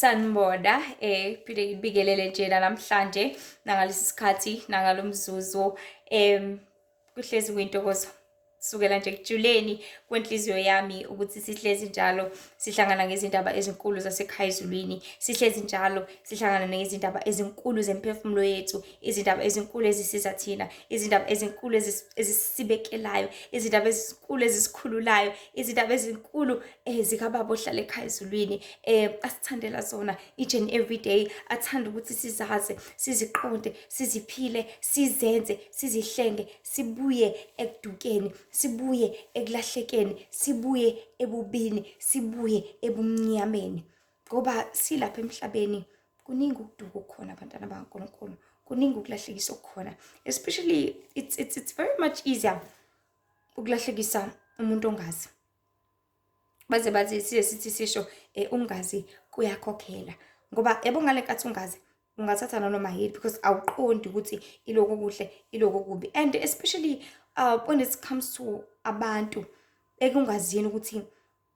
Sanibona, phinde ngibingelele nje namhlanje nangalesi sikhathi nangalomzuzu. Kuhlezi kuyintokozo kusukela nje ekujuleni kwenhliziyo yami ukuthi sihlezi njalo sihlangana ngezindaba ezinkulu zasekhaya ezulwini, sihlezi njalo sihlangana ngezindaba ezinkulu zemphefumulo yethu, izindaba ezinkulu ezisiza thina, izindaba ezinkulu ezisibekelayo, izindaba ezinkulu ezisikhululayo, izindaba ezinkulu zikababa ohlala ekhaya ezulwini, asithandela zona each and every day, athanda ukuthi sizazi, siziqonde, siziphile, sizenze, sizihlenge, sibuye ekudukeni, sibuye ekulahlekeni, sibuye ebubini, sibuye ebumnyameni. Ngoba silapha emhlabeni kuningi ukuduka okukhona, abantwana bakaNkulunkulu, kuningi ukulahlekisa okukhona. Especially it's very much easier ukulahlekisa umuntu ongazi. Baze bathi, siye sithi sisho, ungazi kuyakhokhela, ngoba yabo ngale nkathi ungazi ungathatha nanoma yini because awuqondi ukuthi iloko kuhle, iloko kubi. And especially when it comes to abantu ekungazini ukuthi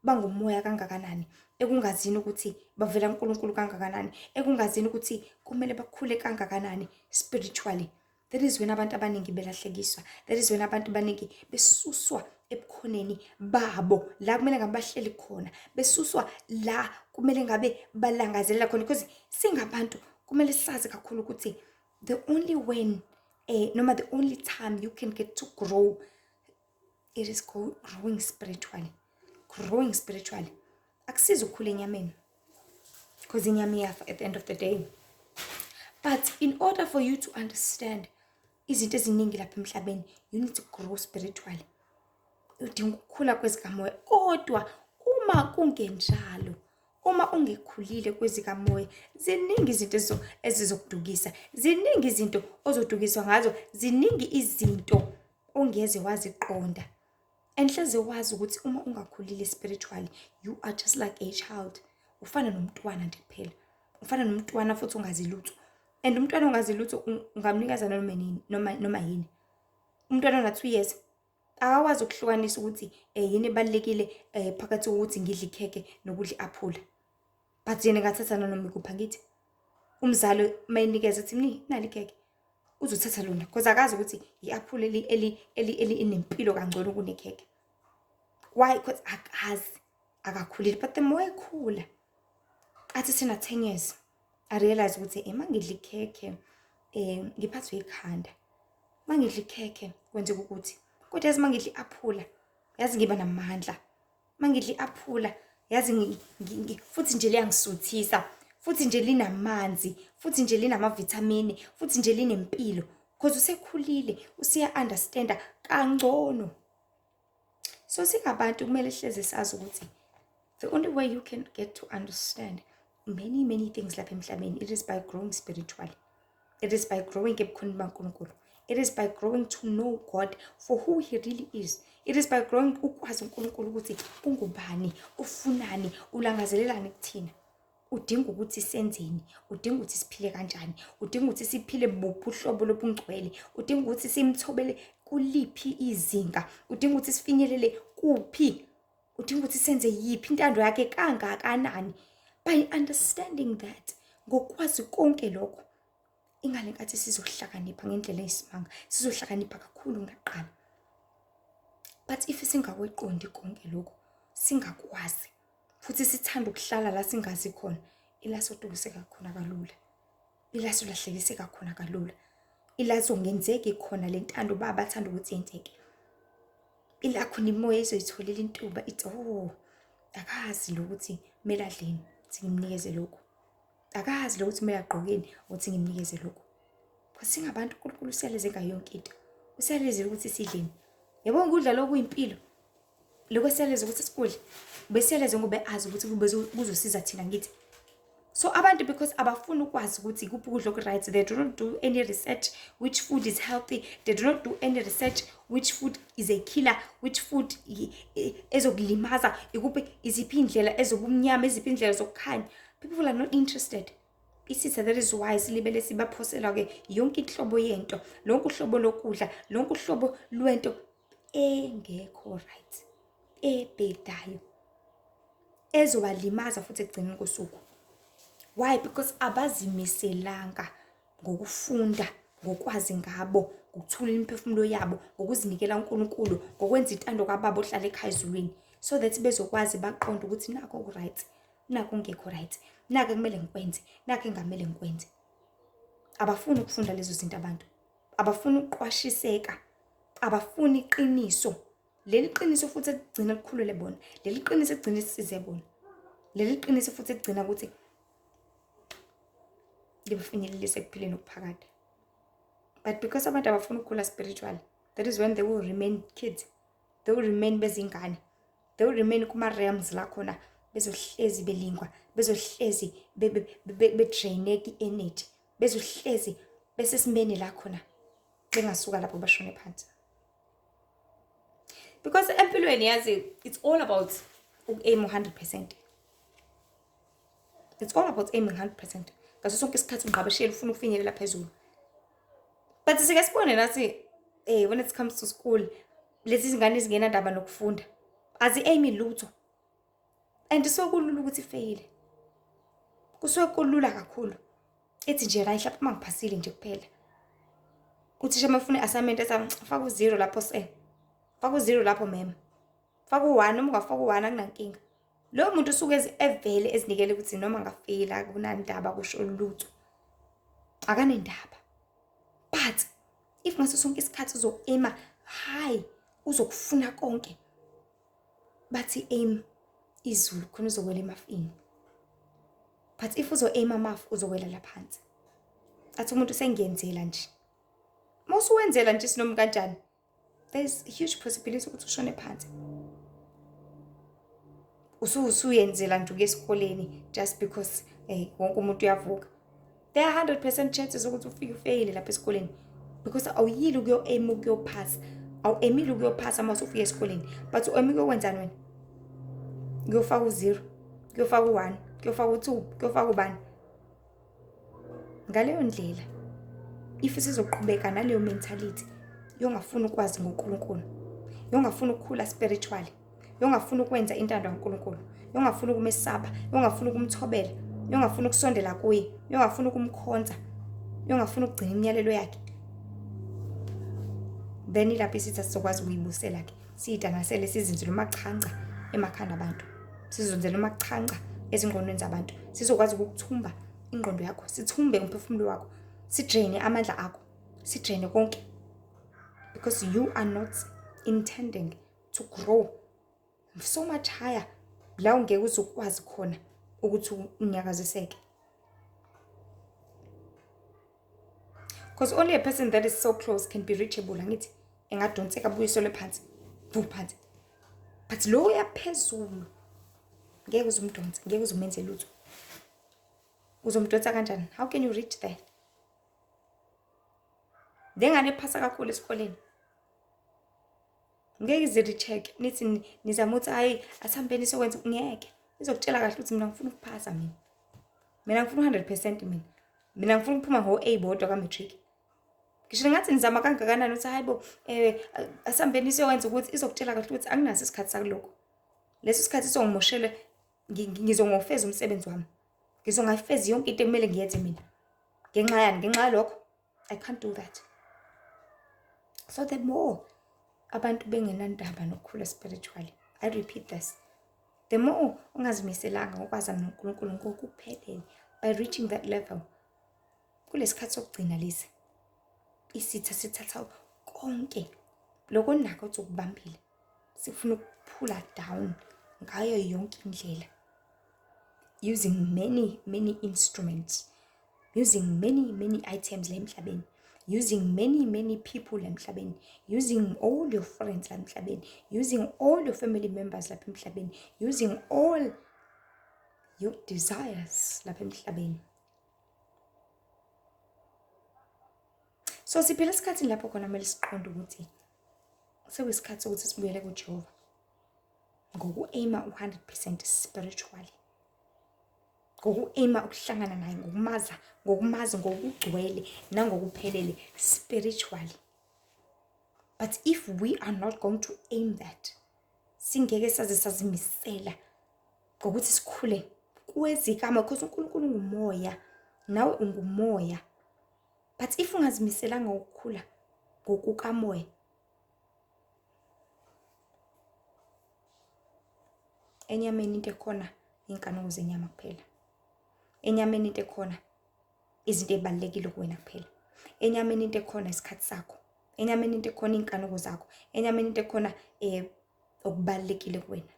bangumoya kangakanani, ekungazini ukuthi bavela kuNkulunkulu kangakanani, ekungazini ukuthi kumele bakhule kangakanani spiritually, that is when abantu abaningi belahlekiswa, that is when abantu abaningi besuswa ebukhoneni babo la kumele ngabe bahleli khona, besuswa la kumele ngabe balangazelela khona, because singabantu kumele sazi kakhulu ukuthi the only when noma the only time you can get to grow, it is growing spiritually. Growing spiritually akusizi ukukhula enyameni, because inyama iyafa at the end of the day. But in order for you to understand izinto eziningi lapha emhlabeni, you need to grow spiritually. Udinga ukukhula kwezikamoya. Kodwa uma kungenjalo, uma ungekhulile kwezikamoya, ziningi izinto ezizokudukisa, ziningi izinto ozodukiswa ngazo, ziningi izinto ongeze waziqonda. And hleze wazi ukuthi uma ungakhulile spiritually, you are just like a child. Ufana nomntwana nje kuphela, ufana nomntwana futhi ungazi lutho. And umntwana ongazi lutho ungamnikeza noma nini, noma yini. Umntwana ona 2 years akakwazi ukuhlukanisa ukuthi yini ebalulekile phakathi kokuthi ngidle ikhekhe nokudla i-aphula, but yena engathatha nanoma ikuphi. Angithi umzali mayinikeza ethi, "Mni, nali ikhekhe," uzothatha lona because akazi ukuthi i-aphula elinempilo kangcono kunekhekhe. Why? Because akazi, akakhulile. But the more ekhula, athi sena 10 years, I realize ukuthi uma ngidla ikhekhe ngiphathwe ikhanda, uma ngidla ikhekhe kwenzeka ukuthi, kodwa yazi uma ngidla i-aphula, yazi ngiba namandla, uma ngidla i-aphula, yazi futhi nje liyangisuthisa, futhi nje linamanzi, futhi nje linamavithamini, futhi nje linempilo, because usekhulile, usiya-understanda kangcono. So singabantu kumele hleze sazi ukuthi the only way you can get to understand many, many things lapha emhlabeni, it is by growing spiritually, it is by growing ebukhoneni baNkulunkulu, it is by growing to know God for who he really is, it is by growing ukwazi uNkulunkulu ukuthi ungubani, ufunani, ulangazelelani kuthina, udinga ukuthi senzeni, udinga ukuthi siphile kanjani, udinga ukuthi siphile buphi uhlobo lobungcwele, udinga ukuthi simthobele kuliphi izinga, udinga ukuthi sifinyelele kuphi, udinga ukuthi senze yiphi intando yakhe kangakanani. By understanding that, ngokwazi konke lokho, ingale nkathi sizohlakanipha ngendlela eyisimanga, sizohlakanipha kakhulu kunakuqala. But if singakweqondi konke lokhu, singakwazi futhi sithanda ukuhlala la singazi khona, ila sodukiseka khona kalula, ila solahlekiseka khona kalula, ila zongenzeki khona le ntando baba athanda ukuthi yenzeke, ila khona imoya izoyitholela intuba ithi, "Oh, akazi lo ukuthi kumele adleni, ukuthi ngimnikeze lokhu. Akazi lo ukuthi kumele agqokeni, ukuthi ngimnikeze lokhu." Because singabantu, uNkulunkulu usiyaleze ngayo yonke into, usiyalezile ukuthi sidleni. Yabo, ukudla lokhu kuyimpilo, lokho esiyaleze ukuthi sikudle, besiyaleze ngoba azi ukuthi kuzosiza thina ngithi. So abantu, because abafuni ukwazi ukuthi ikuphi ukudla oku-right, they do not do any research which food is healthy, they do not do any research which food is a killer, which food ezokulimaza, ikuphi, iziphi iy'ndlela ezobumnyama, iziphi iy'ndlela zokukhanya. People are not interested. Isitha, that is why silibele sibaphosela-ke yonke inhlobo yento, lonke uhlobo lokudla, lonke uhlobo lwento engekho right, ebhedayo, ezobalimaza futhi ekugcineni kosuku. Why? Because abazimiselanga ngokufunda, ngokwazi ngabo, ngokuthula imiphefumulo yabo, ngokuzinikela uNkulunkulu, ngokwenza intando kaBaba ohlala ekhaya ezulwini, so that bezokwazi baqonde ukuthi nakho ku-right, nakho kungekho right, nakho ekumele ngikwenze, nakho engamele ngikwenze. Abafuni ukufunda lezo zinto abantu, abafuni ukuqwashiseka, abafuni iqiniso. Leli qiniso futhi ekugcina likhulule bona, leli qiniso ekugcina lisize bona, leli qiniso futhi ekugcina ukuthi libafinyelelise ekuphileni okuphakade. But because abantu abafuna ukukhula spiritually, that is when they will remain kids, they will remain bezingane, they will remain kuma-realms la khona bezohlezi belingwa, bezohlezi bedraineka i-energy, bezohlezi besesimeni la khona bengasuka lapho bashone phansi. Because empilweni yazi, it's all about uku-aim 100%. It's all about aiming 100%. Ngaso sonke isikhathi ungqabashela ufuna ukufinyelela phezulu. But sike sibone nathi when it comes to school, lezi zingane ezingenandaba nokufunda azi-aimi lutho. And kusuke kulula ukuthi ifeyile. Kusuke kulula kakhulu. Ithi nje la mhlawumbe uma ngiphasile nje kuphela. Uthisha uma efuna i-assignment ethi faka u-0 lapho se. Faka u-0 lapho ma'am. Faka u-1, noma ungafaka u-1 akunankinga. Loyo muntu usuke evele ezinikele ukuthi noma ngafeyila akunandaba kusho lutho. Akanendaba. But if ngaso sonke isikhathi uzo-aima high, uzokufuna konke. Bathi aim izulu khona uzowela emafini. But if uzo-aim amafu uzowela la phansi. Athi umuntu sengiyenzela nje. Uma usuwenzela nje sinoma kanjani, there's a huge possibility ukuthi ushone phansi. Usuyenzela nje ukuya esikoleni just because wonke umuntu uyavuka. There are 100% chances ukuthi ufike ufeyile lapha esikoleni because awuyile ukuyo-aim ukuyophasa, awu-aimile ukuyophasa uma usufika esikoleni, but u-aim ukuyokwenzani wena? Kuyofaka u-0, kuyofaka u-1, kuyofaka u-2, kuyofaka ubani? Ngaleyo ndlela, if sizoqhubeka naleyo mentality yongafuni ukwazi ngoNkulunkulu, yongafuni ukukhula spiritually, yongafuni ukwenza intando kaNkulunkulu, yongafuni ukumesaba, yongafuni ukumthobela, yongafuni ukusondela kuye, yongafuni ukumkhonza, yongafuni ukugcina imiyalelo yakhe, then ilapho isitha sizokwazi ukuyibusela ke, siyidanasele, sizenzele umachanca emakhanda abantu, sizenzele umachanca ezingqondweni zabantu, sizokwazi ukukuthumba ingqondo yakho, sithumbe umphefumulo wakho, sidraine amandla akho, sidraine konke, because you are not intending to grow so much higher la ungeke uzokwazi khona ukuthi unyakaziseke. Because only a person that is so close can be reachable, angithi engadonseka abuyiselwe phansi, vu phansi. But lo uyaphezulu ngeke uzumdonse, ngeke uzumenze lutho. Uzomdonsa kanjani? How can you reach there? Lengane ephasa kakhulu esikoleni ngeke ize recheck, nithi nizama ukuthi hayi asihambeni sokwenza, ngeke. Izokutshela kahle ukuthi mina ngifuna ukuphasa, mina ngifuna 100%, mina ngifuna ukuphuma ngo-A bodwa ka-matric. Ngisho ngathi nizama kangakanani ukuthi hayi bo asihambeni siyokwenza ukuthi, izokutshela kahle ukuthi anginaso isikhathi sakulokho. Leso sikhathi songimoshele, ngizongofeza umsebenzi wami, ngizongayifezi yonke into ekumele ngiyenze mina. Ngenxa yani? Ngenxa yalokho I can't do that. So the more abantu bengenandaba nokukhula spiritually, I repeat this, the more ungazimiselanga ngokwazana noNkulunkulu ngokuphelele by reaching that level, kulesikhathi sokugcina lesi isitha sithatha konke lokho onakho othi ukubambile, sifuna ukuphula down ngayo yonke indlela, using many many instruments, using many many items la emhlabeni, using many many people la emhlabeni, using all your friends la emhlabeni, using all your family members lapha emhlabeni, using all your desires lapha emhlabeni. So siphila esikhathini lapho khona kumele siqonde ukuthi sekuyisikhathi sokuthi sibuyele kuJehova ngoku-aima u-100% spiritually, ngoku-aima ukuhlangana naye, ngokumaza ngokugcwele nangokuphelele spiritually. But if we are not going to aim that, singeke saze sazimisela ngokuthi sikhule kwezikamoya because uNkulunkulu ungumoya, nawe ungumoya. But if ungazimiselanga ukukhula ngokukamoya, enyameni into ekhona inkanuko zenyama kuphela. Enyameni into ekhona izinto ezibalulekile kuwena kuphela. Enyameni into ekhona isikhathi sakho. Enyameni into ekhona iy'nkanuko zakho. Enyameni into ekhona okubalulekile kuwena.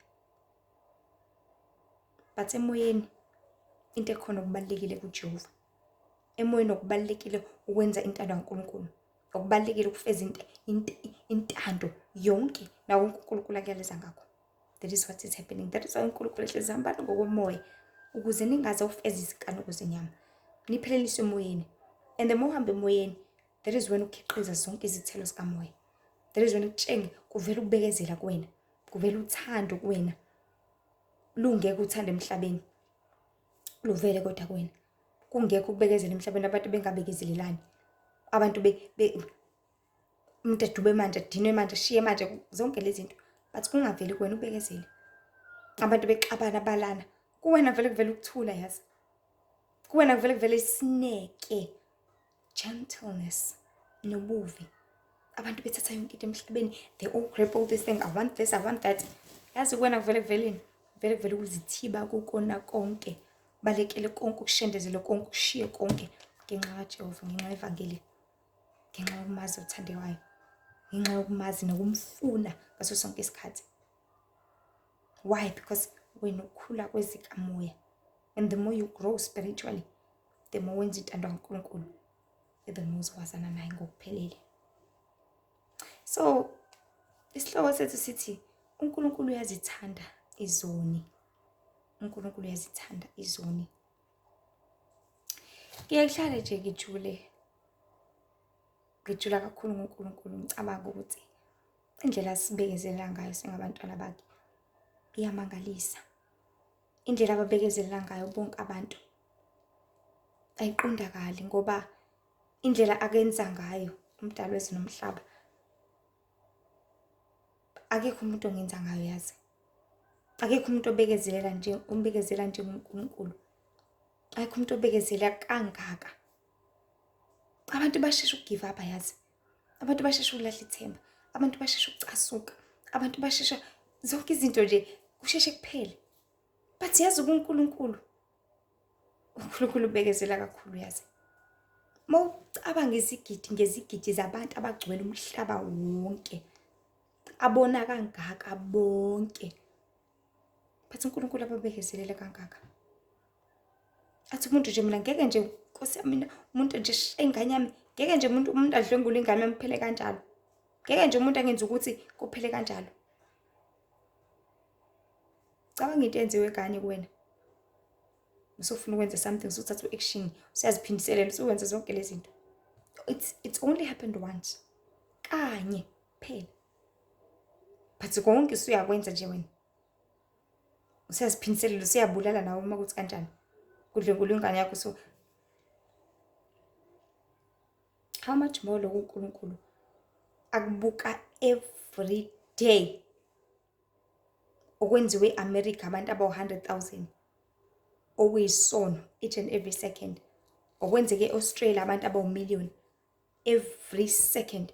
But emoyeni into ekhona okubalulekile kuJehova. Emoyeni okubalulekile ukwenza intando kaNkulunkulu. Okubalulekile ukufeza intando yonke nawo uNkulunkulu akuyaleza ngakho. That is what is happening. That is why uNkulunkulu ehlezi hambani ngokomoya ukuze ningaze ufeze izinkanuko zenyama. Nipheleliswe emoyeni. And the more uhamba emoyeni, that is when ukhiqiza zonke izithelo zikamoya. That is when ukutshenge kuvela ukubekezela kuwena, kuvela uthando kuwena. Lungeke uthando emhlabeni. Luvele kodwa kuwena. Kungekho ukubekezela emhlabeni, abantu bengabekezelelani. Abantu be umuntu adube manje, adinwe manje, ashiye manje, zonke lezi zinto. But kungaveli kuwena, ubekezele. Abantu bexabana balana. Kuwena vele kuvela ukuthula yazi. Kuwena kuvele kuvele isineke, gentleness nobuvi. Abantu bethatha yonke into emhlabeni, they all grab all this thing, I want this, I want that. Yazi kuwena kuvele kuveleni, vele kuvele ukuzithiba kukona konke. Balekele konke, ukushendezele konke, ushiye konke ngenxa kaJehova, ngenxa yevangeli, ngenxa yokumazi othandewayo, ngenxa yokumazi nokumfuna ngaso sonke isikhathi. Why? Because wena ukhula kwezikamoya. And the more you grow spiritually, the more wenza intando kaNkulunkulu, the more uzokwazana naye ngokuphelele. So isihloko sethu sithi uNkulunkulu uyazithanda izoni. uNkulunkulu uyazithanda izoni. Ngiye ngihlale nje ngijule, ngijula kakhulu ngoNkulunkulu, ngicabanga ukuthi indlela asibekezelela ngayo singabantwana bakhe iyamangalisa. Indlela ababekezelela ngayo bonke abantu ayiqondakali, ngoba indlela akenza ngayo umdali wezwe nomhlaba akekho umuntu ongenza ngayo yazi. Akekho umuntu obekezelela nje, umbekezela njengoNkulunkulu. Akekho umuntu obekezela kangaka. Abantu basheshe ukugive up yazi. Abantu basheshe ukulahla ithemba. Abantu basheshe ukucasuka. Abantu basheshe zonke izinto nje kusheshe kuphele. But yazi kuNkulunkulu, uNkulunkulu ubekezela kakhulu yazi. Uma ucabanga izigidi ngezigidi zabantu abagcwele umhlaba wonke, abona kangaka bonke. But uNkulunkulu ababekezelele kangaka. Athi umuntu nje mina ngeke nje Nkosi yami mina umuntu nje ingane yami ngeke nje umuntu adlwengule ingane yami kuphele kanjalo. Ngeke nje umuntu angenza ukuthi kuphele kanjalo. Cabanga into eyenziwe kanye kuwena. Usufuna ukwenza something, usuthatha u-action, usuyaziphindiselela, usuwenza zonke lezi zinto. It's only happened once. Kanye kuphela. But konke usuyakwenza nje wena. Usuyaziphindiselela, usuyabulala nawe uma kuthi kanjani. Kudlwengulwa ingane yakho so how much more lokhu uNkulunkulu akubuka every day okwenziwe e-America abantu abawu-100,000 okuyisono each and every second, okwenzeke e-Australia abantu abawu-million every second,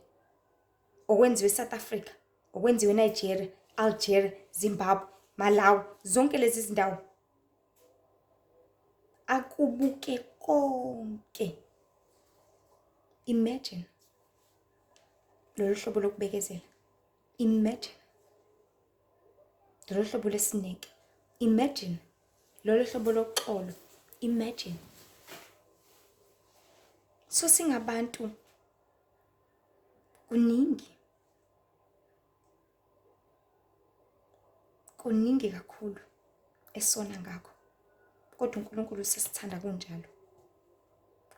okwenziwe e-South Africa, okwenziwe eNigeria, Algeria, Zimbabwe, Malawi, zonke lezi zindawo akubuke konke. Imagine lolu hlobo lokubekezela. Imagine lolu hlobo lesineke. Imagine lolu hlobo loxolo. Imagine. So singabantu kuningi, kuningi kakhulu esona ngakho, kodwa uNkulunkulu usesithanda kunjalo.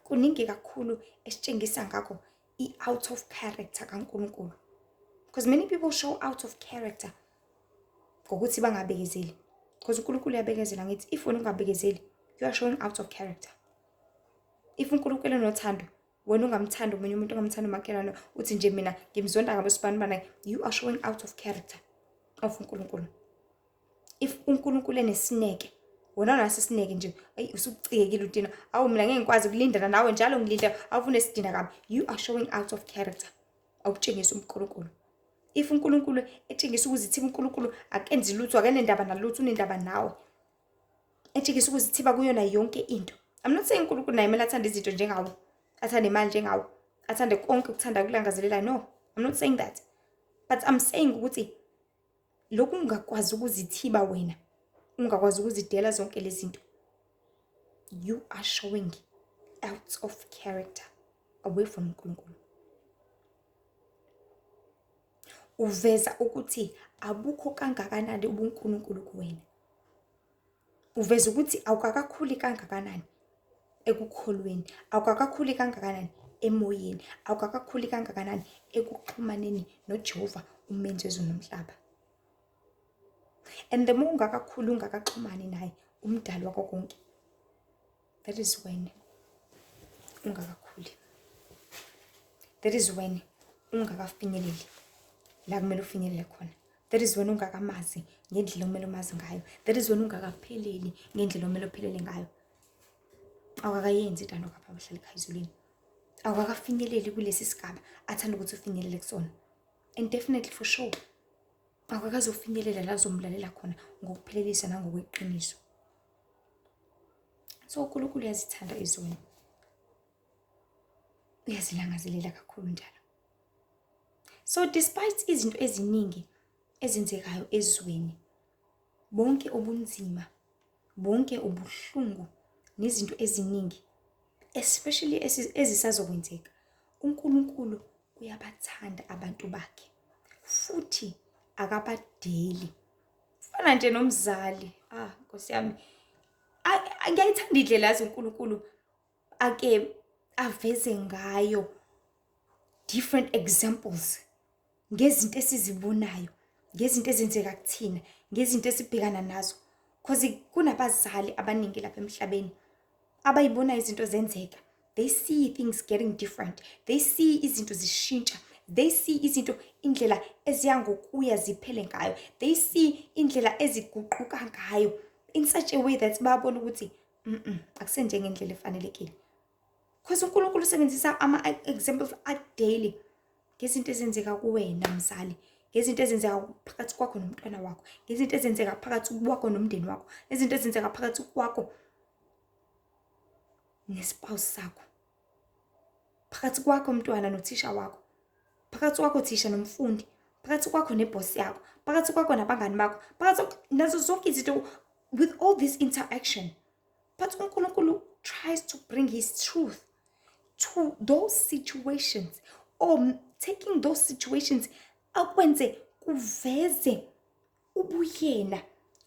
Kuningi kakhulu esitshengisa ngakho i-out of character kaNkulunkulu, because many people show out of character ngokuthi bangabekezeli, because uNkulunkulu uyabekezela. Ngithi if wena ungabekezeli, you are showing out of character. If uNkulunkulu enothando, wena ungamthandi omunye umuntu, ungamthandi umakhelwane, uthi nje mina ngimzonda ngabe sibanibani, you are showing out of character of uNkulunkulu. If uNkulunkulu enesineke, Wena unaso isineke nje, eyi usucikekile udina. Awu mina ngeke ngikwazi ukulindana nawe njalo ngilinda, awufune sidina kabi. You are showing out of character. Awutshengisi uNkulunkulu. If uNkulunkulu etshengisa ukuzithiba, uNkulunkulu akenzi lutho, akenendaba nalutho, unendaba nawe. Etshengisa ukuzithiba kuyona yonke into. I'm not saying uNkulunkulu naye kumele athande izinto njengawe, athande imali njengawe, athande konke ukuthanda ukulangazelelayo. No, I'm not saying that. But I'm saying ukuthi lokhu ungakwazi ukuzithiba wena, ungakwazi ukuzidela zonke lezi zinto, you are showing out of character away from uNkulunkulu. Uveza ukuthi abukho kangakanani ubuNkulunkulu kuwena. Uveza ukuthi awukakakhuli kangakanani ekukholweni, awukakakhuli kangakanani emoyeni, awukakakhuli kangakanani ekuxhumaneni noJehova umenzi wezulu nomhlaba. And the more ungakakhuli ungakaxhumani naye umdali wakho konke, that is when ungakakhuli, that is when ungakafinyeleli la kumele ufinyelele khona, that is when ungakamazi ngendlela okumele umazi ngayo, that is when ungakapheleli ngendlela okumele uphelele ngayo. Awukakayenzi intando kaBaba ohlala ekhaya ezulwini, awukakafinyeleli kulesi sigaba athanda ukuthi ufinyelele kusona. And definitely for sure awukakazofinyelela la uzomlalela khona ngokuphelelisa nangokweqiniso. So uNkulunkulu uyazithanda izoni, uyazilangazelela kakhulu njalo. So despite izinto eziningi ezenzekayo ezweni, bonke ubunzima, bonke ubuhlungu nezinto eziningi, especially ezisazokwenzeka, uNkulunkulu uyabathanda abantu bakhe futhi akabadeli. Fana nje nomzali. Ah, Nkosi yami, ngiyayithanda indlela yazi uNkulunkulu ake aveze ngayo different examples ngezinto esizibonayo, ngezinto ezenzeka kuthina, ngezinto esibhekana nazo. Cause kunabazali abaningi lapha emhlabeni abayibonayo izinto zenzeka. They see things getting different. They see izinto zishintsha. They see izinto indlela eziya ngokuya ziphele ngayo. They see indlela eziguquka ngayo in such a way that bayabona ukuthi akusenjengendlela efanelekile. Because uNkulunkulu usebenzisa ama-examples a-daily ngezinto ezenzeka kuwena mzali, ngezinto ezenzeka phakathi kwakho nomntwana wakho, ngezinto ezenzeka phakathi kwakho nomndeni wakho, izinto ezenzeka phakathi kwakho nespouse sakho, phakathi kwakho mntwana nothisha wakho, phakathi kwakho thisha nomfundi, phakathi kwakho neboss yakho, phakathi kwakho nabangani bakho, phakathi nazo zonke izinto, with all this interaction. But uNkulunkulu tries to bring his truth to those situations, or taking those situations akwenze kuveze ubuyena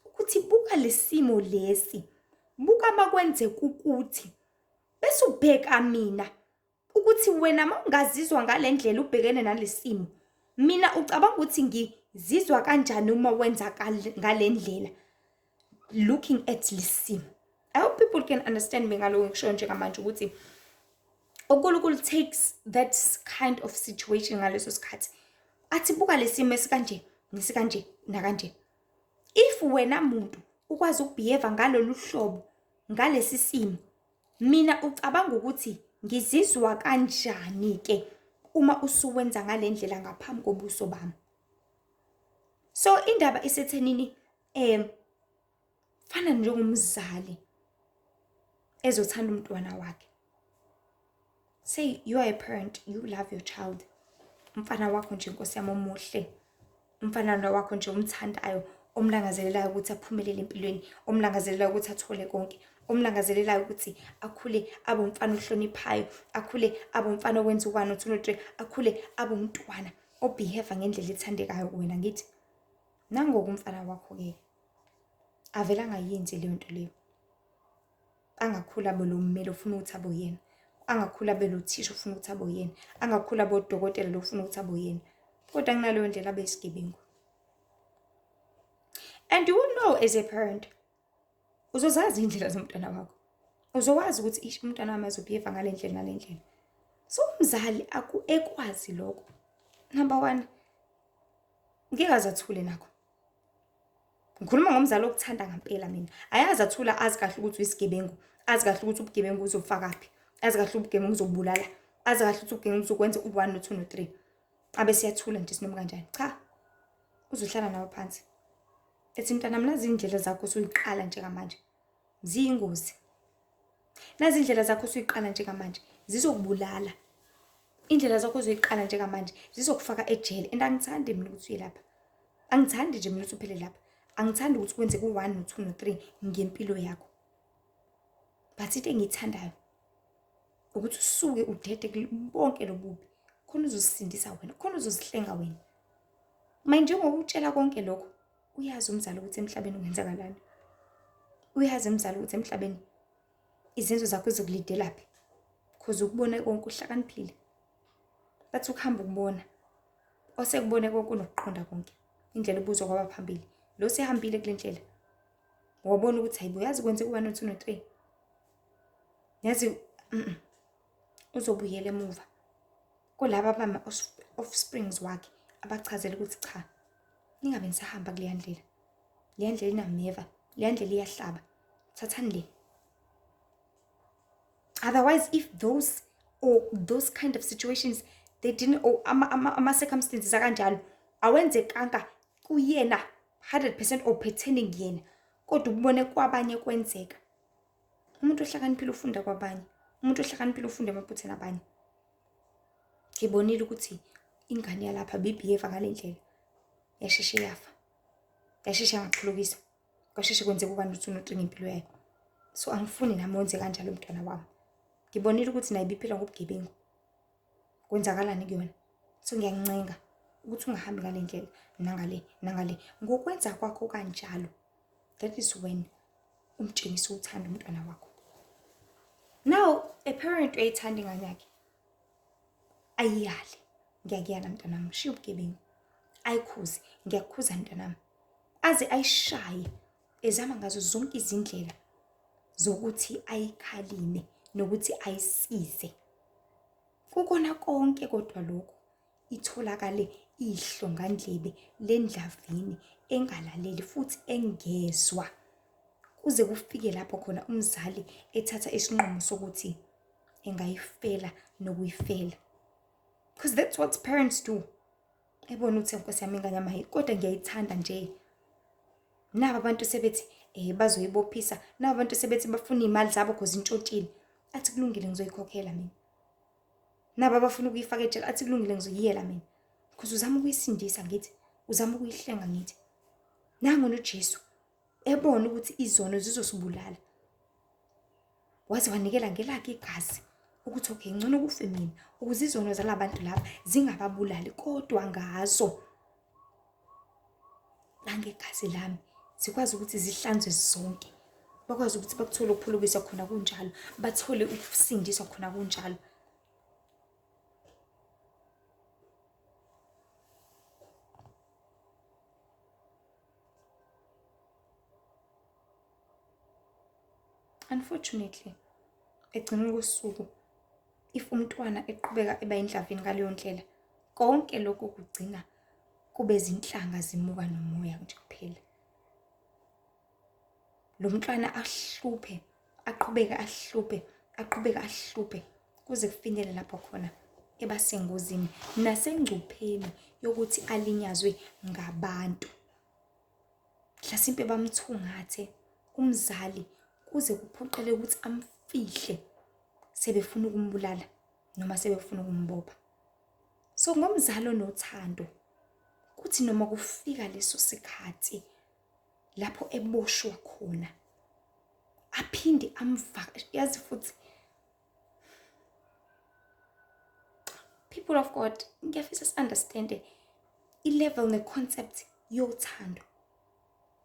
ukuthi buka lesimo lesi, buka makwenze ukuthi bese ubheka mina ukuthi wena mawungazizwa ngale ndlela ubhekene nalesimo, mina ucabanga ukuthi ngizizwa kanjani uma wenza ngale ndlela looking at lesimo. I hope people can understand me ngaloko ngisho njengamanje ukuthi uNkulunkulu takes that kind of situation ngaleso sikhathi athi buka lesimo esikanje nesikanje nakanje. If wena muntu ukwazi ukubehave ngalolu hlobo ngalesi simo, mina ucabanga ukuthi ngizizwa kanjani ke uma usuwenza ngale ndlela ngaphambi kobuso bami? So indaba isethenini, fana njengomzali ezothanda umntwana wakhe. Say you are a parent, you love your child. Umfana wakho nje, Nkosi yami, omuhle, umfana wakho nje omthandayo, omlangazelelayo ukuthi aphumelele empilweni, omlangazelelayo ukuthi athole konke, omlangazelelayo ukuthi akhule abe umfana ohloniphayo, akhule abe umfana owenza u-1, u-2, no-3, akhule abe umntwana obehave ngendlela ethandekayo kuwena. Ngithi nangoku umfana wakho-ke avele angayenzi leyo nto leyo, angakhula abe lo mmeli ofuna ukuthi abe uyena, angakhula abe lo thisha ofuna ukuthi abe uyena, angakhula abe udokotela lo ofuna ukuthi abe uyena, kodwa kunaleyo ndlela abe isigebengu. And you will know as a parent, uzozazi indlela zomntwana wakho, uzowazi ukuthi ish, umntwana wami azobehave ngale ndlela nale ndlela. So umzali ekwazi lokho, number one, ngeke aze athule nakho. Ngikhuluma ngomzali okuthanda ngampela mina. Ayazi athula azi kahle ukuthi uyisigebengu, azi kahle ukuthi ubugebengu uzofakaphi, azi kahle ubugebengu uzobulala, azi kahle ukuthi ubugebengu uzokwenza u-one no-two no-three. Abe siyathula nje sinoma kanjani. Cha, uzohlala nawe phansi. Ethi mntanami nazi iy'ndlela zakho usuyiqala njengamanje. Ziyingozi. Nazi iy'ndlela zakho usuyiqala njengamanje zizokubulala. Iy'ndlela zakho ozoyiqala njengamanje zizokufaka ejele and angithandi mina ukuthi uye lapha. Angithandi nje mina ukuthi uphele lapha. Angithandi ukuthi kwenzeke u-one no-two no-three ngempilo yakho. But into engiyithandayo ukuthi usuke udede bonke lobubi khona uzosindisa wena, khona uzozihlenga wena. Manje njengoba utshela konke lokho, uyazi umzali ukuthi emhlabeni kungenzakalani. Uyazi umzali ukuthi emhlabeni izenzo zakho zizokulidelaphi. Cause ukubona konke uhlakaniphile. Bathi ukuhamba ukubona. Osekubone konke unokuqonda konke. Indlela ubuzwa kwabaphambili. Lo sehambile kule ndlela. Wabona ukuthi hayibo yazi kwenzeka u-one no-two no-three. Yazi uzobuyela emuva kulaba abama-offsprings wakhe abachazela ukuthi cha ningabe nisahamba kuleya ndlela. Leya ndlela inameva, leya ndlela iyahlaba. Thathani le. Otherwise if those or those kind of situations they didn't or ama-circumstances akanjalo awenzekanga kuyena 100% or pertaining yena kodwa ukubone kwabanye kwenzeka. Umuntu ohlakaniphile ufunda kwabanye. Umuntu ohlakaniphile ufunda emaphutheni abanye. Ngibonile ukuthi ingane yalapha bibehave ngale ndlela. Yasheshe yafa. Yasheshe yangaphulukiswa. Kwasheshe kwenzeka u-one no-two no-three ngempilo yayo. So angifuni nami wenze kanjalo mntwana wami. Ngibonile ukuthi naye ibiphila ngobugebengu. Kwenzakalani kuyona? So ngiyancenga ukuthi ungahambi ngale ndlela nangale nangale. Ngokwenza kwakho kanjalo, that is when umtshengisa uthando umntwana wakho. Now, a parent uyayithanda ingane yakhe. Ayiyale. Ngiyakuyala mntanami, shiya ubugebengu. Ayikhuze, ngiyakukhuza mntanami. Aze ayishaye ezama ngazo zonke izindlela zokuthi ayikhalime nokuthi ayisize. Kukona konke kodwa lokhu itholakale iyihlongandlebe lendlavini engalaleli futhi engezwa. Kuze kufike lapho khona umzali ethatha isinqumo sokuthi engayifela nokuyifela. Because that's what parents do. Ebona ukuthi nkosi yami ingane yami hayi kodwa ngiyayithanda nje. Naba abantu sebethi bazoyibophisa, naba abantu sebethi bafuna iy'mali zabo cause intshontshile. Athi kulungile ngizoyikhokhela mina. Naba abafuna ukuyifaka ejele athi kulungile ngizoyiyela mina. Because uzama ukuyisindisa ngithi, uzama ukuyihlenga ngithi. Nangu noJesu ebona ukuthi izono zizosibulala. Waze wanikela ngelakhe igazi ukuthi okay ngcono kufe mina ukuze izono zalabantu laba zingababulali kodwa ngazo nangegazi lami zikwazi ukuthi zihlanzwe zonke, bakwazi ukuthi bakuthole ukuphulukiswa khona kunjalo, bathole ukusindiswa khona kunjalo. Unfortunately, ekugcineni kosuku, if umntwana eqhubeka eba indlavini ngaleyo ndlela, konke lokhu kugcina kube zinhlanga zimuka nomoya nje kuphela. Lo mntwana ahluphe, aqhubeke ahluphe, aqhubeke ahluphe kuze kufinyelele lapho khona eba sengozini nasengcupheni yokuthi alinyazwe ngabantu. Mhlasimpe bamthungathe umzali kuze kuphoqele ukuthi amfihle sebefuna ukumbulala noma sebefuna ukumbopha. So ngomzali onothando kuthi noma kufika leso sikhathi lapho eboshwa khona aphinde amvakashe, yazi futhi people of God, ngiyafisa si-understand-e i-level ne-concept yothando,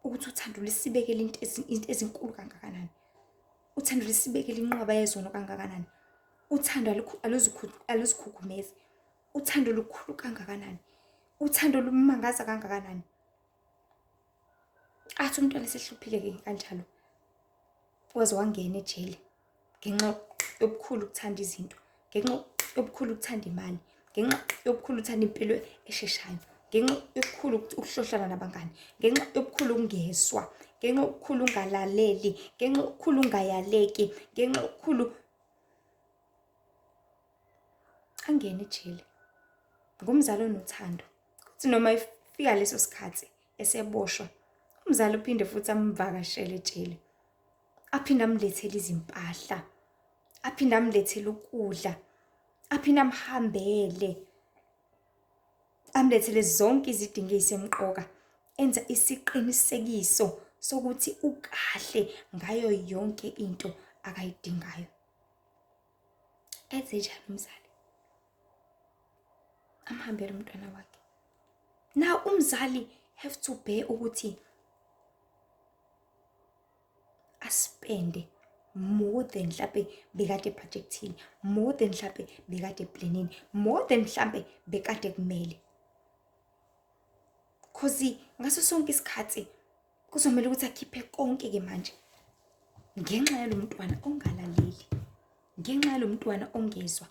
ukuthi uthando lisibekele into ezinkulu kangakanani, uthando lisibekele inqwaba yezono kangakanani, uthando aluzikhukhumezi, uthando lukhulu kangakanani, uthando lumangaza kangakanani. Athi umntwana esehluphile-ke kanjalo, waze wangena ejele ngenxa yobukhulu ukuthanda izinto, ngenxa yobukhulu ukuthanda imali, ngenxa yobukhulu ukuthanda impilo esheshayo. Ngenxa yokukhulu ukuhlohlana nabangani, ngenxa yokukhulu ukungezwa, ngenxa yokukhulu ungalaleli, ngenxa yokukhulu ungayaleki, ngenxa yokukhulu angene ejele. Ngumzali onothando. Kuthi noma efika leso sikhathi eseboshwa, umzali uphinde futhi amvakashele ejele. Aphinde amlethele izimpahla, aphinde amlethele ukudla, aphinde amhambele. Amlethele zonke izidingo ezisemqoka, enza isiqinisekiso sokuthi ukahle ngayo yonke into akayidingayo. Enze njani umzali? Amhambele umntwana wakhe. Now umzali have to bear ukuthi aspende more than mhlampe bekade ebhajekthile, more than mhlampe bekade eplanini, more than mhlampe bekade kumele. Cause ngaso sonke isikhathi kuzomele ukuthi akhiphe konke-ke manje ngenxa yalo mntwana ongalaleli, ngenxa yalo mntwana ongezwa,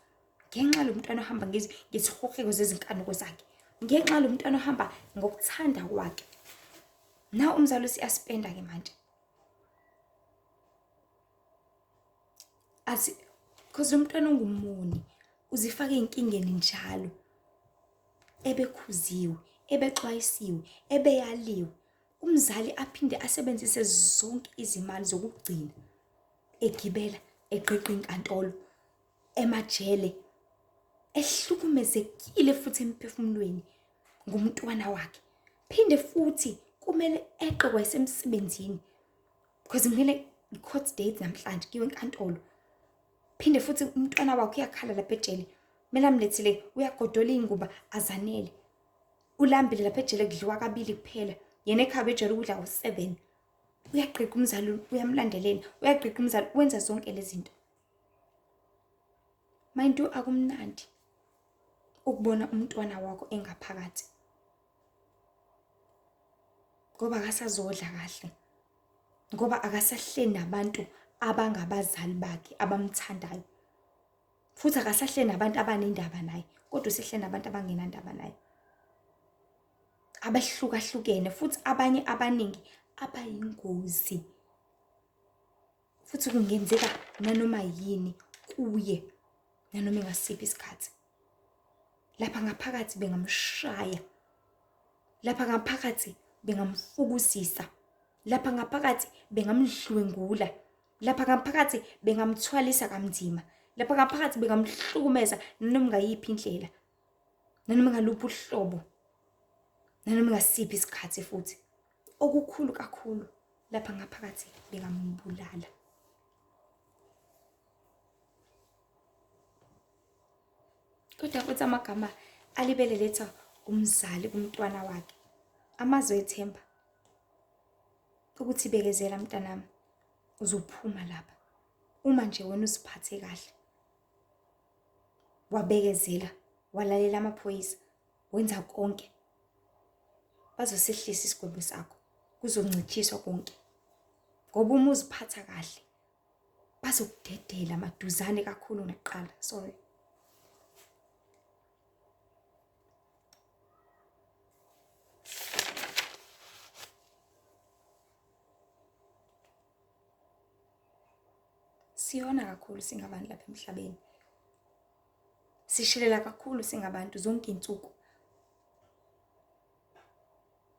ngenxa yalo mntwana ohamba ngezihoheko zezinkanuko zakhe, ngenxa yalo mntwana ohamba ngokuthanda kwakhe. Now umzali usiyaspenda-ke manje. Athi because lo mntwana ungumoni uzifaka ey'nkingeni njalo. Ebekhuziwe, ebexwayisiwe, ebeyaliwe. Umzali aphinde asebenzise zonke izimali zokugcina egibela egqigqa inkantolo emajele ehlukumezekile futhi emphefumulweni ngumntwana wakhe. Phinde futhi kumele eqe kwayisemsebenzini because kumele i-court date namhlanje kuyiwe enkantolo. Phinde futhi umntwana wakhe uyakhala lapha ejele, kumele amlethele, uyagodola iy'ngubo azanele. Ulambile lapha ejele kudliwa kabili kuphela, yena ekhaya bejwayele ukudla ngo-seven. Uyagqigqa umzali uyamlandelela, uyagqigqa umzali wenza zonke lezi zinto. Mind you akumnandi ukubona umntwana wakho engaphakathi ngoba akasazodla kahle, ngoba akasahleli nabantu abangabazali bakhe abamthandayo, futhi akasahleli nabantu abanendaba naye, kodwa usehleli nabantu abangenandaba naye, abahlukahlukene futhi abanye abaningi abayingozi. Futhi kungenzeka nanoma yini kuye nanoma ingasiphi isikhathi. Lapha ngaphakathi bengamshaya, lapha ngaphakathi bengamfukuzisa, lapha ngaphakathi bengamdlwengula, lapha ngaphakathi bengamthwalisa kamnzima, lapha ngaphakathi bengamhlukumeza nanoma ngayiphi indlela, nanoma ngaluphi uhlobo, nanoma ngasiphi isikhathi futhi. Okukhulu kakhulu lapha ngaphakathi bengambulala. Kodwa futhi amagama alibele letha umzali kumntwana wakhe, amazwi ethemba ukuthi bekezela mntanami, uzophuma lapha uma nje wena uziphathe kahle, wabekezela, walalela amaphoyisa, wenza konke, bazosehlisa isigwebo sakho, kuzoncitshiswa konke ngoba uma uziphatha kahle bazokudedela maduzane kakhulu nakuqala. Sorry. Siyona kakhulu singabantu lapha emhlabeni. Sishelela kakhulu singabantu zonke iy'nsuku.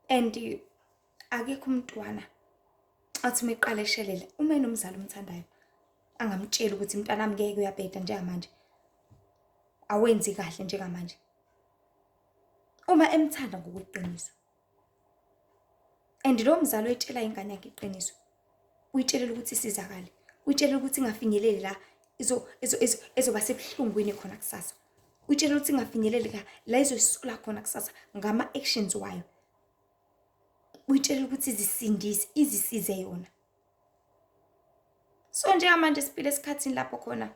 And akekho umntwana athi uma eqala eshelela uma enomzali omthandayo angamtsheli ukuthi mntanami ngeke uyabheda njengamanje, awenzi kahle njengamanje. Uma emthanda ngokweqiniso. And lowo mzali oyitshela ingane yakhe iqiniso, uyitshelela ukuthi isizakale, uyitshelela ukuthi ingafinyeleli la ezoba sebuhlungwini khona kusasa, uyitshelela ukuthi ingafinyeleli la izoyisola khona kusasa ngama-actions wayo, uyitshelela ukuthi izisindise, izisize yona. So njengamanje siphila esikhathini lapho khona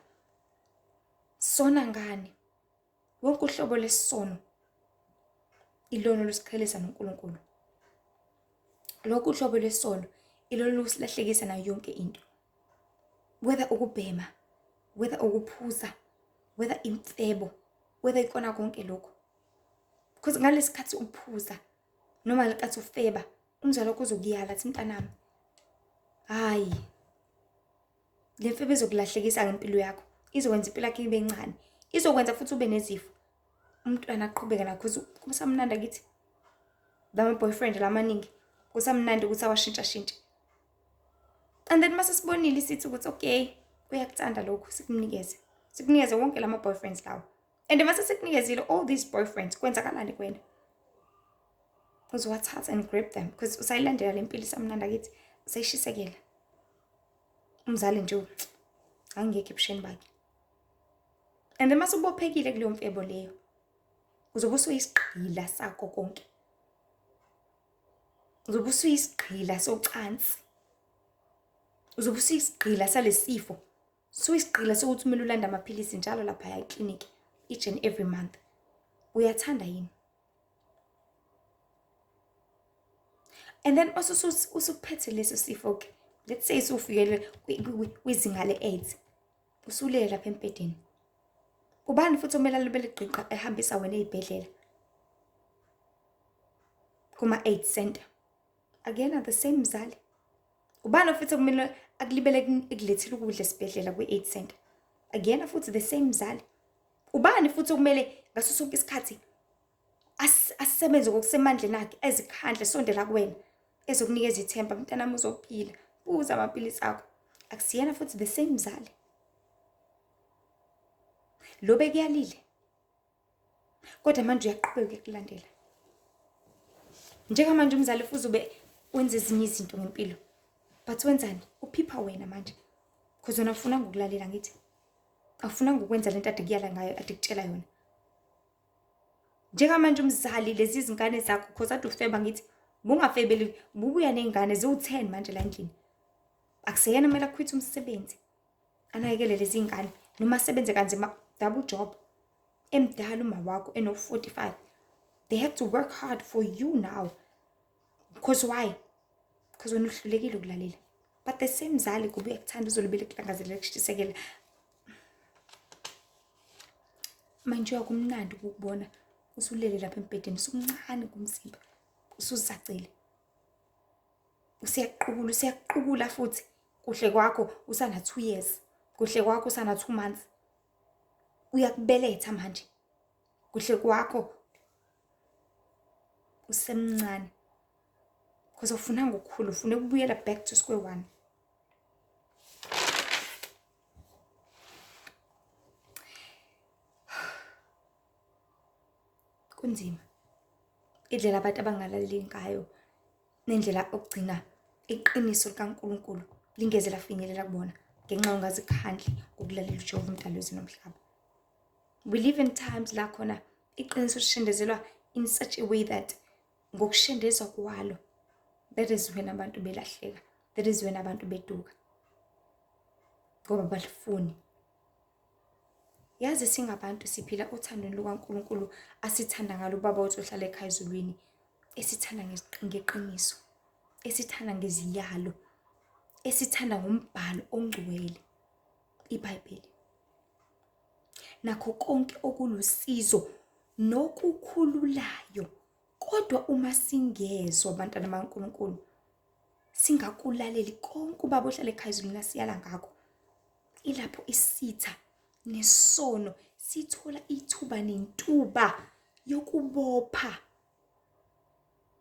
sona ngane Wonke uhlobo lesono ilona olusiqhelisa noNkulunkulu. Lokhu uhlobo lwesono ilona olusilahlekisa nayo yonke into. Whether ukubhema, whether ukuphuza, whether imfebo, whether ikona konke lokhu. Because ngalesikhathi uphuza noma ngenkathi ufeba, umzali wakho uzokuyala athi mntanami, hhayi le mfebo izokulahlekisa ngempilo yakho, izokwenza impilo yakho ibe ncane, izokwenza futhi ube nezifo. Umntwana aqhubeke nakho kusamnandi akithi lama-boyfriend lamaningi kusamnandi ukuthi awashintshashintshe. And then mase sibonile sithi ukuthi okay, uyakuthanda lokhu, sikumnikeze, sikunikeze wonke lama-boyfriends lawo. And mase sikunikezile all these boyfriends, kwenzakalani kuwena? Uzowathatha and grab them because usayilandela le mpilo isamnandi akithi, usayishisekela. Umzali nje angekho ebusheni bakhe. And then mase ubophekile kuleyo mfebo leyo, uzobe usuyisigqila sakho konke. Uzobe usuyisigqila socansi. Uzobe usuyisigqila salesifo. Suyisigqila sokuthi kumele ulande amaphilisi njalo laphaya eklinikhi each and every month. Uyathanda yini? And then usuphethe leso sifo-ke, let's say usufikele kwizinga le-AIDS, usulele lapha embhedeni. Ubani futhi okumele alibele gqigqa ehambisa wena ey'bhedlela kuma-AIDS center? Akuyena the same mzali? Ubani futhi okumele akulibele ekulethela ukudla esibhedlela kwi-AIDS center? Akuyena futhi the same mzali? Ubani futhi okumele ngaso sonke isikhathi asebenze ngokusemandleni akhe ezikhandle sondela kuwena ezokunikeza ithemba, mntanami uzophila, phuza amaphilisi akho? Akusiyena futhi the same mzali lo bekuyalile, kodwa manje uyaqhubeka ukulandela. Njengamanje umzali futhi ube wenza ezinye izinto ngempilo, but wenzani? Uphipha wena manje because wena ufuna ngokulalela, ngithi awufuna ngokwenza lento ade kuyala ngayo, ade kutshela yona. Njengamanje umzali lezi zingane zakho, cause ade ufeba ngithi, bungafebeli bubuya ney'ngane ziwu-10 manje la endlini. Akuseyena kumele akhwithe umsebenzi anakekele lezi ngane noma asebenze kanzima double job, emdala uma wakho eno-45. They have to work hard for you now. Because why? Because wena uhlulekile ukulalela. But the same mzali kuba uyakuthanda, uzolibele kulangazelela kushisekela. Manje uyakumnandi ukukubona usulele lapha embhedeni, usumncane kumzimba, usuzacile, usiyaqukula, usiyaqukula futhi kuhle kwakho usana 2 years, kuhle kwakho usana 2 months, uyakubeletha manje, kuhle kwakho usemncane, because ufuna ngokukhulu, ufuna ukubuyela back to square one. Kunzima indlela abantu abangalaleli ngayo nendlela okugcina iqiniso likaNkulunkulu lingeze lafinyelela kubona ngenxa yongazikhandli ngokulalela uJehova umdali wezulu nomhlaba. We live in times la khona iqiniso lishendezelwa in such a way that ngokushendezwa kwalo, that is when abantu belahleka, that is when abantu beduka ngoba balifuni. Yazi singabantu siphila othandweni lukaNkulunkulu asithanda ngalo uBaba wethu ohlala ekhaya ezulwini, esithanda ngeqiniso, esithanda ngeziyalo, esithanda ngombhalo ongcwele, iBhayibheli, nakho konke okulusizo nokukhululayo. Kodwa uma singezwa bantwana bakaNkulunkulu, singakulaleli konke uBaba ohlala ekhaya ezulwini asiyala ngakho, ilapho isitha nesono sithola ithuba nentuba yokubopha,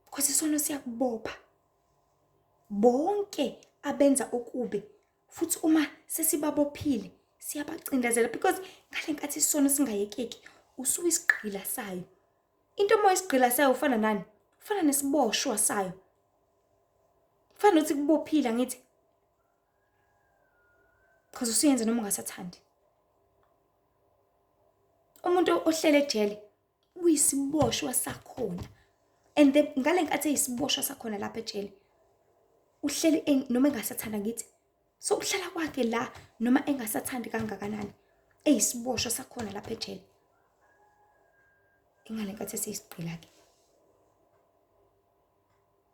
because isono siyakubopha. Bonke abenza okubi futhi uma sesibabophile siyabacindezela, because ngale nkathi isono singayekeki usuyisigqila sayo. Into uma isigqila sayo ufana nani? Ufana nesiboshwa sayo, ufana nokuthi kubophile angithi, because usuyenza noma ungasathandi. Umuntu ohlele ejele uyisiboshwa sakhona, and ngale nkathi eyisiboshwa sakhona lapha ejele uhleli noma engasathanda ngithi, so ukuhlala kwakhe la noma engasathandi kangakanani eyisiboshwa sakhona lapha ejele, ingale nkathi eseyisigqila-ke,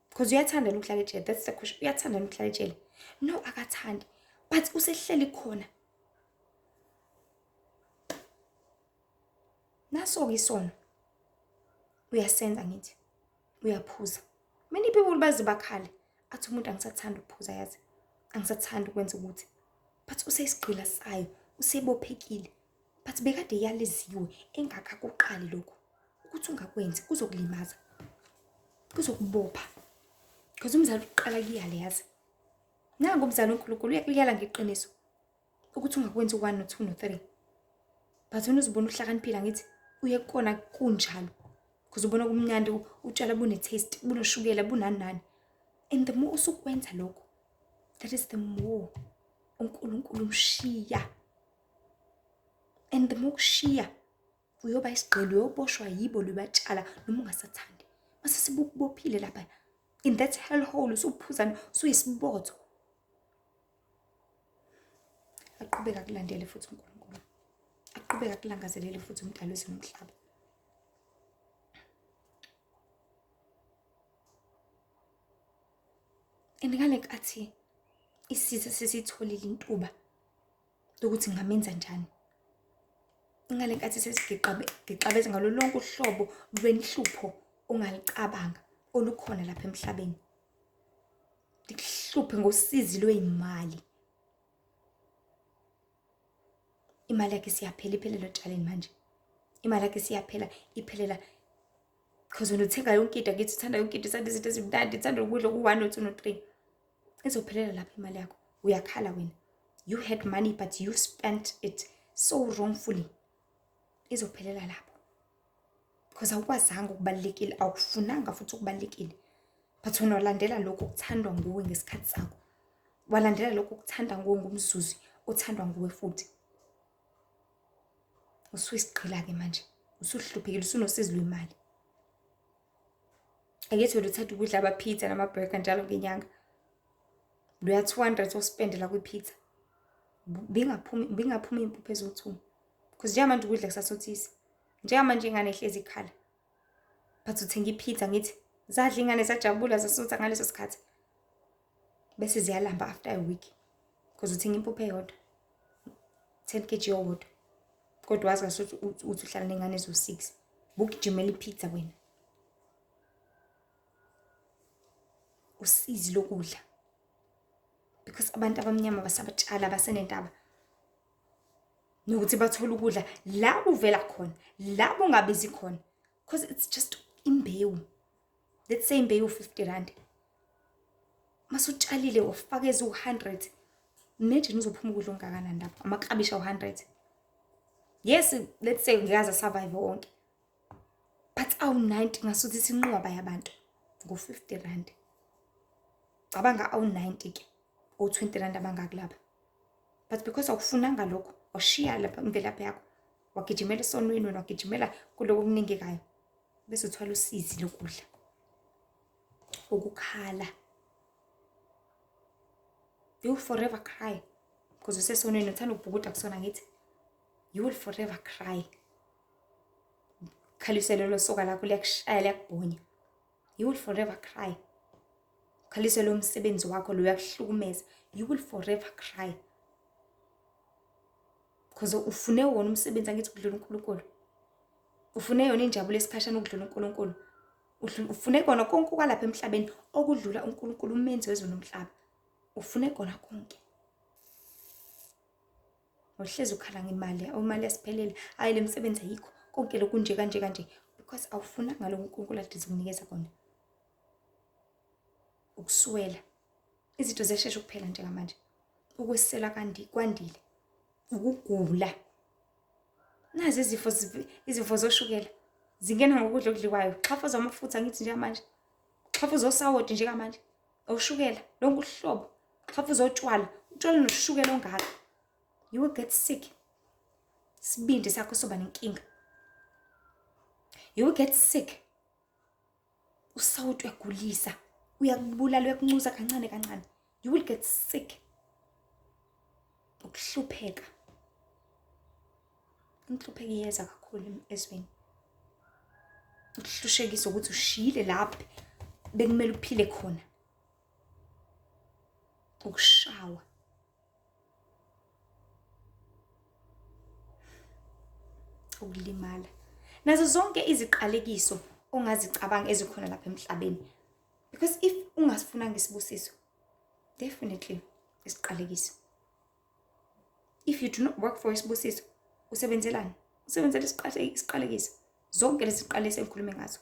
because uyathanda ukuhlala ejele. That's the question. Uyathanda ukuhlala ejele? No, akathandi, but usehleli khona. Naso-ke isono. Uyasenza ngithi uyaphuza. Many people baze bakhale athi umuntu angisathandi ukuphuza yazi, angisathandi ukwenza ukuthi, but useyisigqila sayo, usebophekile. But bekade yaleziwe engakakuqali lokhu ukuthi ungakwenzi kuzokulimaza, kuzokubopha, because umzali uqala kuyale yazi. Nangu umzali uNkulunkulu uyakuyala ngeqiniso ukuthi ungakwenzi u-1 no-2 no-3, but wena uzibona uhlakaniphile angithi uye kukona kunjalo, because ubona kumnandi utshwala bune-taste, bunoshukela, bunani nani. And the more usukwenza lokho, that is the more uNkulunkulu umshiya. And the more kushiya uyoba isigqila, uyoboshwa yibo lobatshala noma ungasathandi. Mase sibukubophile lapha in that hell hole, usuphuza usuyisibotho. Aqhubeka akulandele futhi uNkulunkulu, aqhubeka akulangazelele futhi umdali wezulu nomhlaba. And ngale nkathi isitha sesitholile intuba lokuthi ngingamenza njani, ngale nkathi sesigixabeza ngalo lonke uhlobo lwenhlupho ongalicabanga olukhona lapha emhlabeni, likuhluphe ngosizi lwey'mali. Imali yakhe isiyaphela, iphelela otshaleni manje. Imali yakhe isiyaphela, iphelela because wena uthenga yonke into, angithi uthanda yonke into, uthanda izinto ezimnandi, uthanda ukudla ku-1 no-2 no-3. Izophelela lapho imali yakho. Uyakhala wena. You had money but you spent it so wrongfully. Izophelela lapho. Because awukwazanga okubalulekile, awukufunanga futhi okubalulekile. But wena walandela lokho okuthandwa nguwe ngesikhathi sakho. Walandela lokho okuthanda nguwe ngomzuzu othandwa nguwe futhi. Usuyisigqila-ke manje, usuhluphekile, usunosizi lwemali. Angithi wena uthanda ukudla ama-pizza nama-burger njalo ngenyanga. Loya 200 ospendela kwi-pizza. Bingaphumi, bingaphumi iy'mpuphu eziwu-2. Because njengamanje ukudla kusasothisa. Njengamanje ingane ihlezi ikhala. But uthenga i-pizza ngithi zadla ingane zajabula zasutha ngaleso sikhathi. Bese ziyalamba after a week. Because uthenga impuphu eyodwa. 10 kg owodwa. Kodwa wazi kahle ukuthi uthi uhlala nengane eziwu-6. Bukujimela i-pizza wena. Usizi lokudla. Because abantu abamnyama basabatshala basenentaba. Nokuthi bathole ukudla la kuvela khona, la kungabizi khona. Because it's just imbewu. Let's say imbewu 50 rand. Masutshalile wafaka eziwu-100. Imagine uzophuma ukudla okungakanani lapho, amaklabishi awu-100. Yes, let's say ngikaze survive wonke. But awu-90 ngasuthi isinqwaba yabantu ngo-50 rand. Cabanga awu-90 ke, o-20 rand abangaki lapha. But because awufunanga lokho, washiya lapha imvelaphi yakho, wagijimela esonweni wena, wagijimela kuloko okuningekayo. Bese uthwala usizi lokudla. Ukukhala. You will forever cry. Because usesonweni uthanda ukubhukuda kusona ngithi. You will forever cry. Khaliswe lelo soka lakho liyakushaya liyakubhonya. You will forever cry. Khaliswe lo msebenzi wakho lo uyakuhlukumeza. You will forever cry. Because ufune wona umsebenzi angithi ukudlula uNkulunkulu. Ufune yona injabulo esikhashana ukudlula uNkulunkulu. Ufune kona konke okwalapha emhlabeni okudlula uNkulunkulu umenzi wezulu nomhlaba. Ufune kona konke. Uhlezi ukhala ngemali, imali yasiphelele. Hayi le misebenzi ayikho. Konke lokhu nje kanje kanje because awufunanga lokhu uNkulunkulu ade kunikeza kona. Ukuswela. Izinto ziyashesha ukuphela njengamanje. Ukwesela kwandile. Ukugula. Nazi izifo, izifo zoshukela zingena ngokudla okudliwayo. Xhafuza amafutha ngithi njengamanje. Xhafuza osawoti njengamanje. Oshukela lonke uhlobo. Xhafuza otshwala. Utshwala noshukela ongaka. You will get sick. Isibindi sakho soba nenkinga. You will get sick. Usawoti uyagulisa, uyakubulala, uyakuncusa kancane kancane. You will get sick. Ukuhlupheka. Inhlupheko iyeza kakhulu ezweni. Ukuhlushekisa ukuthi ushiyile lapho bekumele uphile khona. Ukushawa. Ukulimala. Nazo zonke iziqalekiso ongazicabanga ezikhona lapha emhlabeni. Because if ungasifunanga isibusiso, definitely isiqalekiso. If you do not work for isibusiso, usebenzelani? Usebenzela isiqalekiso. Zonke lezi ziqalekiso engikhulume ngazo.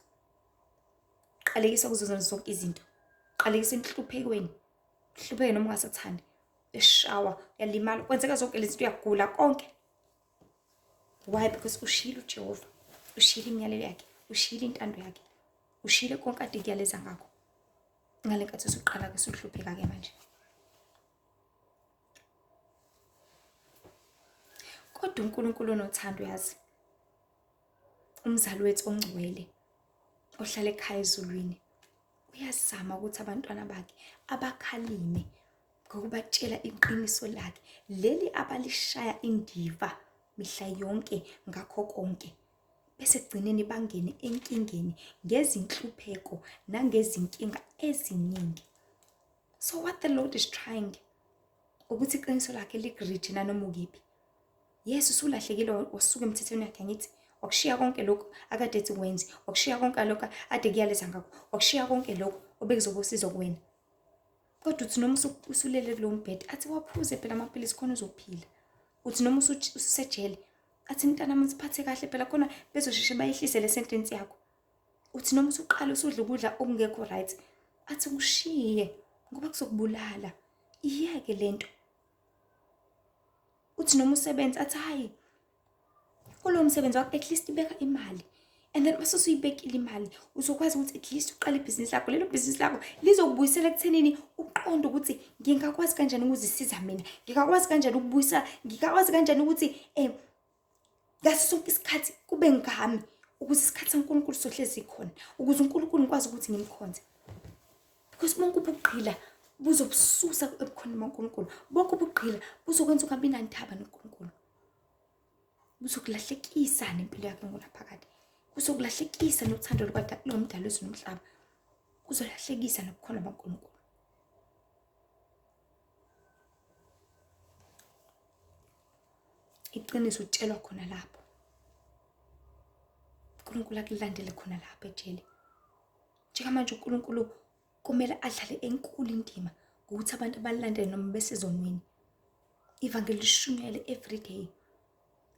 Qalekisa kuzo zonke izinto. Qalekisa enhluphekweni. Uhlupheke noma ungasathandi. Eshawa, uyalimala, kwenzeka zonke lezi zinto, uyagula konke. Why? Because ushiyile uJehova, ushiyile imiyalelo yakhe, ushiyile intando yakhe, ushiyile konke ade kuyaleza ngakho. Ngale nkathi usuqala-ke usuhlupheka-ke manje. Kodwa uNkulunkulu onothando uyazi, umzali wethu ongcwele ohlala ekhaya ezulwini uyazama ukuthi abantwana bakhe abakhalime ngokubatshela iqiniso lakhe leli abalishaya indiva mihla yonke ngakho konke bese kugcineni bangene enkingeni ngezinhlupheko nangezinkinga eziningi. So what the Lord is trying ukuthi iqiniso lakhe likurije nanoma ukiphi. Yes, usulahlekile wasuka emthethweni yakhe angithi wakushiya konke lokhu akade ethi kwenze, wakushiya konke lokhu ade kuyaleza ngakho, wakushiya konke lokhu obekuzoba usizo kuwena. Kodwa uthi noma usulele kulowo mbhede athi waphuze phela amaphilisi khona uzophila. Uthi noma ususejele athi mntanami usiphathe kahle phela khona bezosheshe bayehlise le sentence yakho. Uthi noma usuqala usudla ukudla okungekho right athi kushiye ngoba kuzokubulala. Iyeke lento. Uthi noma usebenza athi hayi kulowo msebenzi wakho at least beka imali and then mase usuyibekile imali uzokwazi ukuthi at least uqale ibhizinisi lakho. Lelo bhizinisi lakho lizokubuyisela ekuthenini uqonde ukuthi ngingakwazi kanjani ukuzisiza mina, ngingakwazi kanjani ukubuyisa, ngingakwazi kanjani ukuthi ngaso sonke isikhathi kube ngami ukuze isikhathi saNkulunkulu sohlezi khona, ukuze uNkulunkulu ngikwazi ukuthi ngimkhonze. Because bonke ubugqila buzobususa ebukhoneni baNkulunkulu, bonke ubugqila buzokwenza ungabi nandaba noNkulunkulu, buzokulahlekisa nempilo yakho engunaphakade, kuzokulahlekisa nothando lomdali wezulu nomhlaba, kuzolahlekisa nobukhona baNkulunkulu. Iqiniso utshelwa khona lapho, uNkulunkulu akulandele khona lapho ejele. Njengamanje uNkulunkulu kumele adlale enkulu indima ngokuthi abantu abalandele noma besezonweni. Ivangeli lishunyayelwe every day,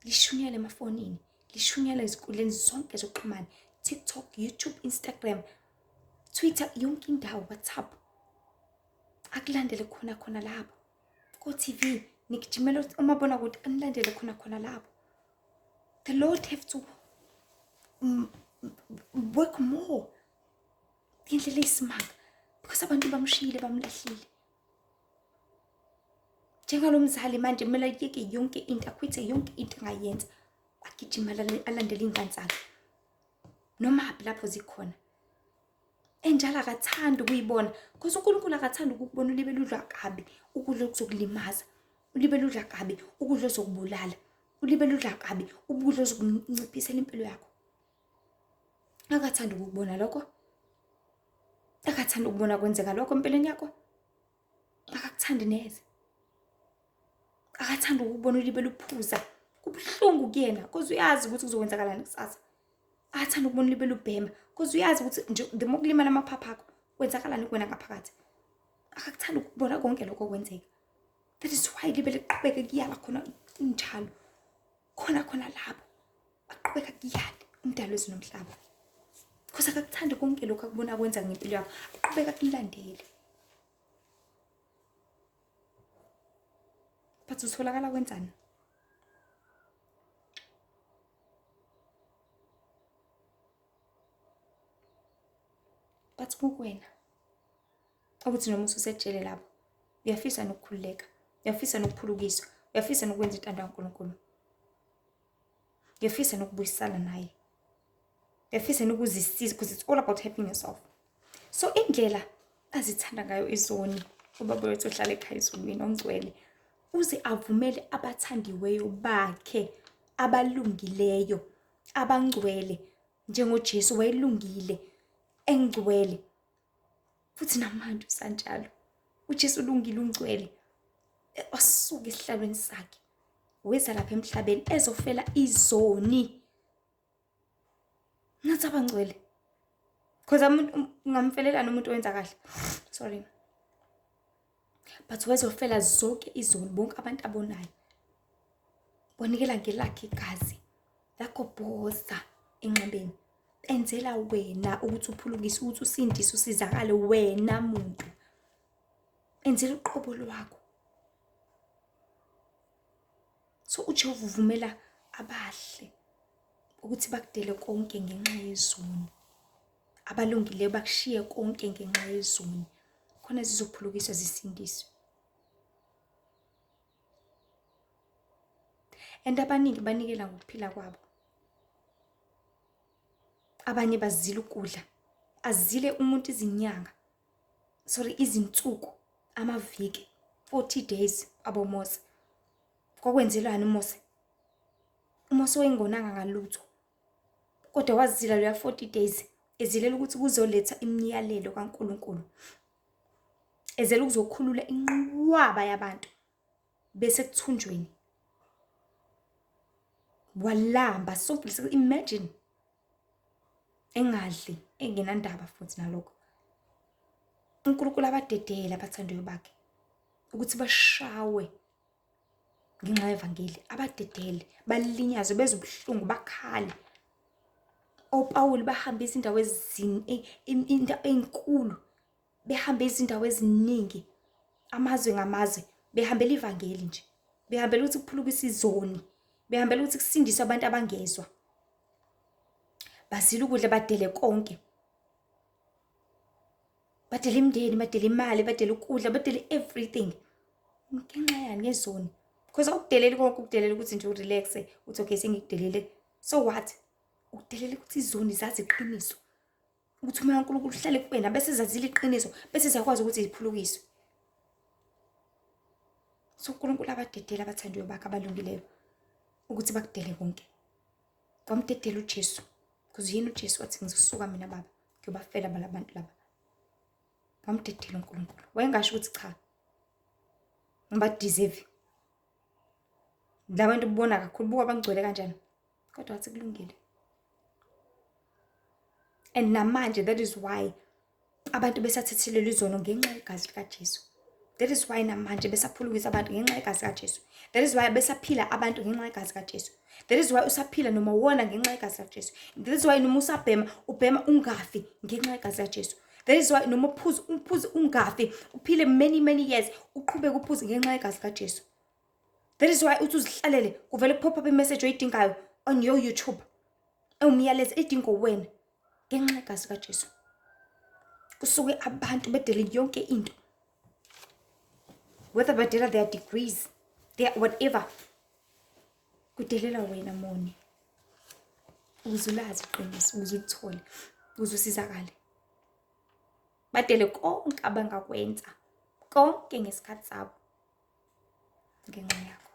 lishunyayelwe emafonini, lishunyayelwe ezinkundleni zonke zokuxhumana, TikTok, YouTube, Instagram, Twitter, yonke indawo, WhatsApp. Akulandele khona khona lapho. Ko-TV nigijimela umabonakude, anilandele khona khona lapho. The Lord have to work more ngendlela eyisimanga because abantu bamshiyile, bamlahlile. Njengalo mzali manje kumele ayeke yonke into, akhwithe yonke into angayenza, agijima alandele iy'ngane zakhe nomaphi lapho zikhona. Enjalo akathandi ukuyibona because uNkulunkulu akathandi ukukubona ulibele udla kabi ukudla okuzokulimaza, ulibele udla kabi ukudla ozokubulala, ulibele udla kabi ukudla ozokunciphisela impilo yakho. Akathandi ukukubona lokho, akathandi ukubona kwenzeka lokho empilweni yakho, akakuthandi neze. Akathandi ukubona ulibele uphuza, kubuhlungu kuyena because uyazi ukuthi kuzokwenzakalani kusasa. Akathandi ukubona ulibele ubhema because uyazi ukuthi nje the more kulimala amaphaphu akho kwenzakalani kuwena ngaphakathi. Akakuthandi ukubona konke lokho kwenzeka. That is why libele liqhubeke kuyala khona njalo, khona khona lapho aqhubeka kuyale umdali wezulu nomhlaba because akakuthandi konke lokhu akubona kwenza ngempilo yakho, aqhubeka kulandele. But utholakala kwenzani? But kukwena ukuthi noma ususejele lapho uyafisa nokukhululeka, uyafisa nokuphulukiswa, uyafisa nokwenza intando kaNkulunkulu, uyafisa nokubuyisana naye, uyafisa nokuzisiza because it's all about helping yourself. So indlela azithanda ngayo izoni ubaba wethu ohlala ekhaya ezulwini ongcwele uze avumele abathandiweyo bakhe abalungileyo abangcwele njengoJesu wayelungile engcwele futhi namanje usanjalo. uJesu ulungile ungcwele, wasuka esihlalweni sakhe weza lapha emhlabeni ezofela izoni. Nathi abangcwele. Because umuntu ungamfelelani umuntu owenza kahle? Sorry. But wezofela zonke izoni, bonke abantu abonayo. Wanikela ngelakhe igazi lagobhoza enxebeni. Enzela wena ukuthi uphulukise, ukuthi usindise, usizakale wena muntu. Enzela uqobo lwakho. So uJehova uvumela abahle ukuthi bakudele konke ngenxa yezoni. Abalungileyo bakushiye konke ngenxa yezoni. Khona zizophulukiswa zisindiswe. And abaningi banikela ngokuphila kwabo. Abanye bazila ukudla. Azile umuntu izinyanga. Sorry, izinsuku, amaviki, 40 days aboMose. Kwakwenzelwani uMose? UMose wayengonanga ngalutho. Kodwa wazila loya 40 days ezilela ukuthi kuzoletha imiyalelo kaNkulunkulu. Ezela ukuzokhulula inqwaba yabantu bese kuthunjweni. Walamba sonke imagine engadli engenandaba futhi nalokho. UNkulunkulu abadedele abathandiwe bakhe ukuthi bashawe ngenxa yevangeli, abadedele balinyazwe bezwe ubuhlungu bakhale. OPawuli bahamba izindawo ey'nkulu, behamba izindawo eziningi, amazwe ngamazwe, behambela ivangeli nje, behambela ukuthi kuphulukiswe izoni, behambela ukuthi kusindiswe abantu abangezwa. Bazila ukudla badele konke. Badele imindeni, badele imali, badele ukudla, badele everything. Ngenxa yani? Ngezoni. Because awukudeleli konke, ukudelela ukuthi nje urelaxe, uthi okay sengikudelele. So what? Ukudelela ukuthi izoni zazi iqiniso. Ukuthi umoya kaNkulunkulu uhlale kuwena bese zazile iqiniso, bese ziyakwazi ukuthi ziphulukiswe. So uNkulunkulu abadedele abathandiwe bakhe abalungileyo ukuthi bakudele konke. Wamdedela uJesu. Because yena uJesu wathi ngizosuka mina baba ngiyobafela bala bantu laba. Wamdedela uNkulunkulu. Wayengasho ukuthi cha. Ngibadeserve. Labantu kubona kakhulu buka bangcwele kanjani. Kodwa wathi kulungile. And namanje that is why abantu besathethelelwa izono ngenxa yegazi likaJesu. That is why namanje besaphulukisa abantu ngenxa yegazi likaJesu. That is why besaphila abantu ngenxa yegazi likaJesu. That is why usaphila noma wona ngenxa yegazi likaJesu. That is why noma usabhema ubhema ungafi ngenxa yegazi likaJesu. That is why noma uphuza uphuze ungafi uphile many many years uqhubeke uphuze ngenxa yegazi likaJesu. That is why uthi uzihlalele kuvele kupop up imessage oyidingayo on your YouTube. Ewumyalezo edingo wena ngenxa yegazi likaJesu. Kusuke abantu bedele yonke into. Whether badela their degrees, their whatever. Kudelela wena moni. Ukuze ulazi iqiniso, ukuze ulithole, ukuze usizakale. Badele konke abangakwenza, konke ngesikhathi sabo. Ngenxa yakho.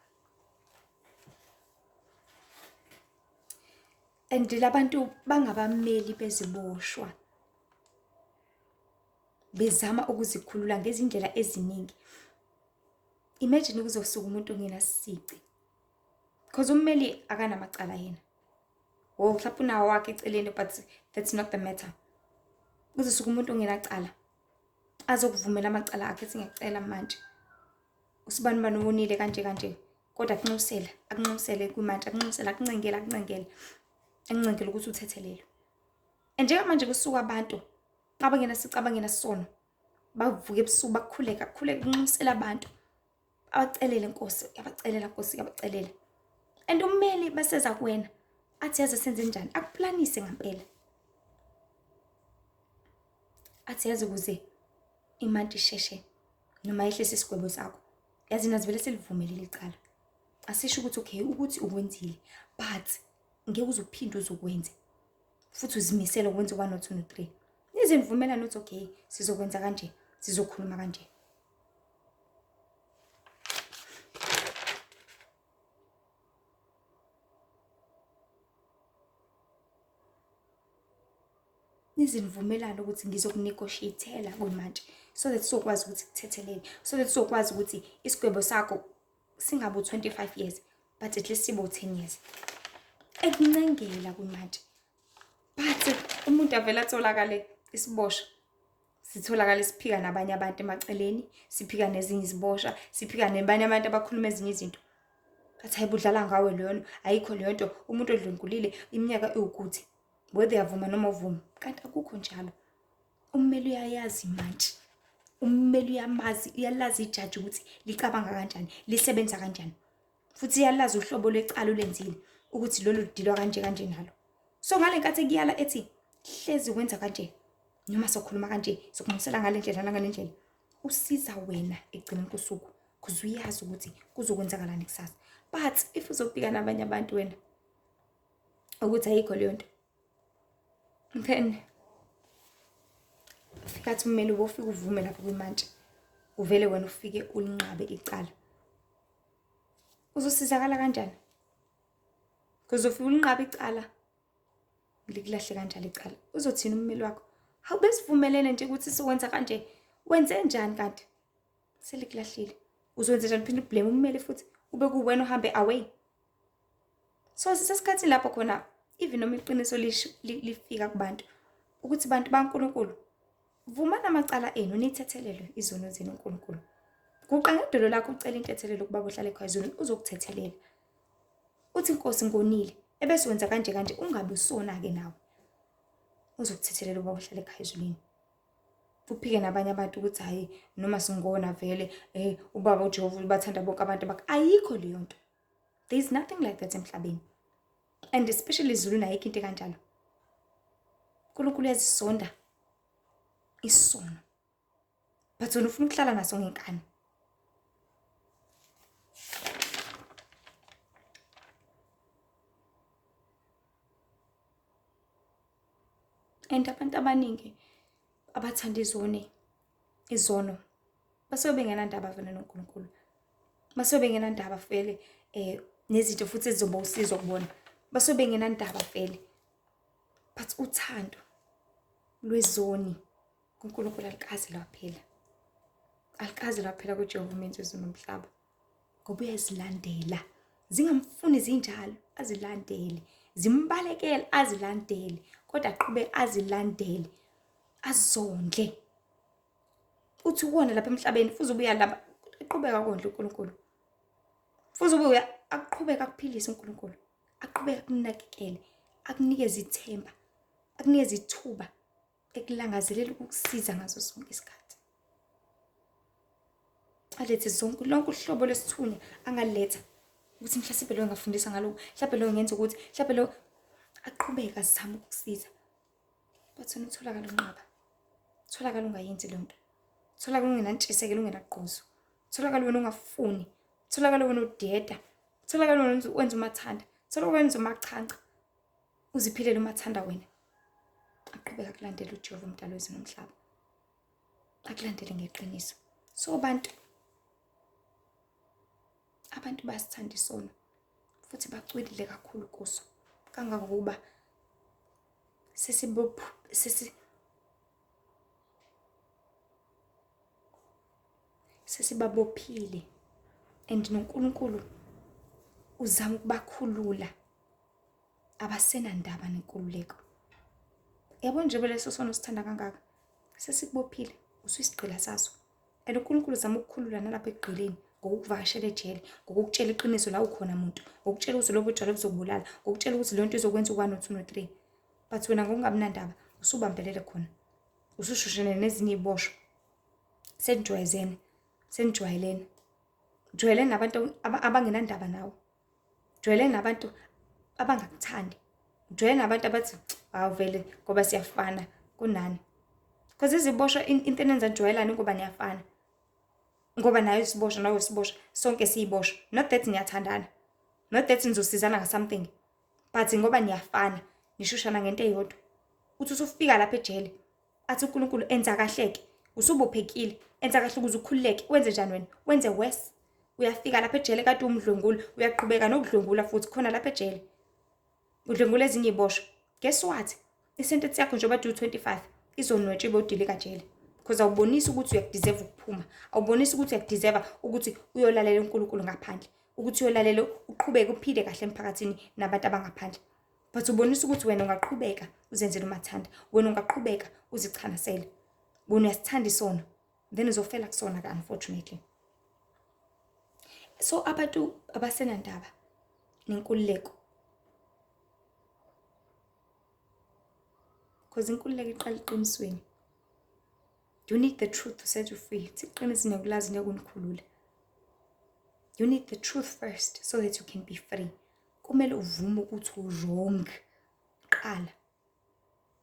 And labantu bangabameli beziboshwa. Bezama ukuzikhulula ngezindlela eziningi. Imagine kuzosuka umuntu ongenasici. Because ummeli akanamacala yena. Oh, mhlawumbe unawo wakhe eceleni but that's not the matter. Kuzosuka umuntu ongenacala. Azokuvumela amacala akhe ethi ngiyacela manje. Usibani bani wonile kanje kanje. Kodwa akunxusele, akunxusele kwimantshi, akunxusele, akuncengele, akuncengele. Akuncengele ukuthi uthethelelwe. And njengamanje kusuka abantu abangenasici abangenasono bavuka ebusuku bakhuleka, kukhuleka kunxusela abantu. Abacelele Nkosi, abacelela Nkosi, abacelela. And ummeli baseza kuwena athi yazi senze njani, akuplanise ngempela. Athi yazi ukuze imantshi isheshe noma yehlise isigwebo sakho. Yazi nazivele selivumele licala. Asisho ukuthi okay ukuthi ukwenzile but ngeke uze uphinde uzokwenze. Futhi uzimisele ukwenza u-1 no 2 no 3. Nize nivumelane ukuthi okay sizokwenza kanje, sizokhuluma kanje. Nize nivumelane ukuthi ngizokunegotiatela kwimantshi so that sizokwazi ukuthi kuthethelele, so that sizokwazi ukuthi isigwebo sakho singabe u-25 years but at least sibe u-10 years. Ekuncengela kwimantshi. But umuntu avele atholakale Isiboshwa sitholakala siphika nabanye abantu emaceleni, siphika nezinye iziboshwa, siphika nabanye abantu abakhuluma ezinye izinto. Bathi hayi budlala ngawe leyona, ayikho leyo nto, umuntu odlwengulile iminyaka ewukuthi, whether uyavuma noma uvuma. Kanti akukho njalo. Ummeli uyayazi imantshi, ummeli uyamazi, uyalazi ijaji ukuthi licabanga kanjani, lisebenza kanjani. Futhi uyalazi uhlobo lwecala olenzile ukuthi lolu ludilwa kanje kanje nalo. So ngale nkathi ekuyala ethi hlezi wenza kanje noma sokhuluma kanje sokumusela ngale ndlela nangale ndlela, usiza wena ekugcineni kosuku because uyazi ukuthi kuzokwenzakalani kusasa. But if uzofika nabanye abantu wena ukuthi ayikho leyo nto, then fika athi ummeli ubofika uvume lapho kwimantshi, uvele wena ufike ulinqabe icala, uzosizakala kanjani? Because ufike ulinqabe icala, likulahle kanjalo icala, uzothini ummeli wakho? Hawu, besivumelene nje ukuthi siwenza kanje, wenze njani kanti? Selikulahlile. Uzokwenza njani? Uphinde ublame ummeli futhi ube kuwena uhambe away. So sisesikhathini lapho khona even noma iqiniso lifika kubantu ukuthi bantu baNkulunkulu, vumani amacala enu, nithethelelwe izono zenu uNkulunkulu. Guqa ngedolo lakho ucela intethelelo kubaba ohlala ekhaya ezulwini, uzokuthethelela. Uthi Nkosi ngonile, ebese wenza kanje kanje, ungabe usona-ke nawe. Uzokuthethelela ubaba ohlala ekhaya ezulwini. Uphike nabanye abantu ukuthi hhayi noma singona vele ubaba uJehova ubathanda bonke abantu bakhe. Ayikho leyo nto. There is nothing like that emhlabeni. And especially ezulwini ayikho into ekanjalo. uNkulunkulu uyazisonda isono. But wena ufuna ukuhlala naso ngenkani. And abantu abaningi abathanda izoni, izono, basuke bengenandaba vele noNkulunkulu. Basuke bengenandaba vele nezinto futhi ezizoba usizo kubona. Basuke bengenandaba vele. But uthando lwezoni kuNkulunkulu alikaze lwaphela. Alikaze lwaphela kuJehova umenzi wezulu nomhlaba. Ngoba uyazilandela. Zingamfuni zinjalo, azilandele. Zimbalekele, azilandele. Kodwa aqhubeke azilandele. Azondle. Uthi uwona lapha emhlabeni fuze ubuya laba, aqhubeka akondle uNkulunkulu. Fuze ubuya aqhubeka akuphilise uNkulunkulu. Aqhubeke akunakekele, akunikeze ithemba, akunikeze ithuba ekulangazelela ukukusiza ngaso sonke isikhathi. Alethe zonke lonke uhlobo lwesithunywa angaletha ukuthi mhlasimpe lo engafundisa ngalokhu, mhlawumbe lo ngenza ukuthi, mhlawumbe lo aqhubeke azame ukukusiza. But wena utholakala unqaba, utholakala ungayenzi leyo nto, utholakala ungenantshisekelo, ungenagqozi, utholakala wena ungafuni, utholakala wena udeda, utholakala wena wenza umathanda, utholakala wenza umachanca, uziphilele umathanda wena. Aqhubeka akulandele uJehova umdali wezulu nomhlaba, akulandele ngeqiniso. So bantu, abantu bayasithanda isono futhi bacwilile kakhulu kuso, kangangokuba sesibabophile and noNkulunkulu uzama ukubakhulula, abasenandaba nenkululeko. Yabo nje leso sono sithanda kangaka, sesikubophile, usuyisigqila saso. And uNkulunkulu uzama ukukhulula nalapho ekugqileni ngokukuvakashela ejele, ngokukutshela iqiniso la ukhona muntu, ngokutshela ukuthi lobo tshwala buzokubulala, ngokutshela ukuthi leyo nto izokwenza u-1 no-2 no-3. But wena ngokungabi nandaba usubambelele khona, usushushene nezinye iy'boshwa, senijwayezene, senijwayelene, jwayelene nabantu abangenandaba nawe, jwayelene nabantu abangakuthandi, jwayelene nabantu abathi hawu vele ngoba siyafana kunani. Because iziboshwa into enenza nijwayelane ngoba niyafana, ngoba naye usiboshwa nawe usiboshwa, sonke siyiboshwa. Not that niyathandana, not that nizosizana nga-something, but ngoba niyafana nishushana ngento eyodwa. Uthi usufika lapha ejele athi uNkulunkulu enza kahle-ke, usubophekile, enza kahle ukuze ukhululeke. Wenze njani wena? Wenze worse. Uyafika lapha ejele kade umdlwengula, uyaqhubeka nokudlwengula futhi khona lapha ejele, udlwengula ezinye iy'boshwa. Guess what? Isentence yakho njengoba du 25 izonwetshwa ibe udilika jele, because awubonisi ukuthi uyakudeserve ukuphuma, awubonisi ukuthi uyakudeserve ukuthi uyolalela uNkulunkulu ngaphandle, ukuthi uyolalela uqhubeke uphile kahle emphakathini nabantu abangaphandle. But ubonisa ukuthi wena ungaqhubeka uzenzele umathanda, wena ungaqhubeka uzichanasele, wena uyasithanda isono, then uzofela kusona-ke unfortunately. So abantu abasenandaba nenkululeko, because inkululeko iqala eqinisweni. You need the truth to set you free. Ithi iqiniso niyakulazi liyakunikhulula. You need the truth first so that you can be free. Kumele uvume ukuthi u-wrong kuqala,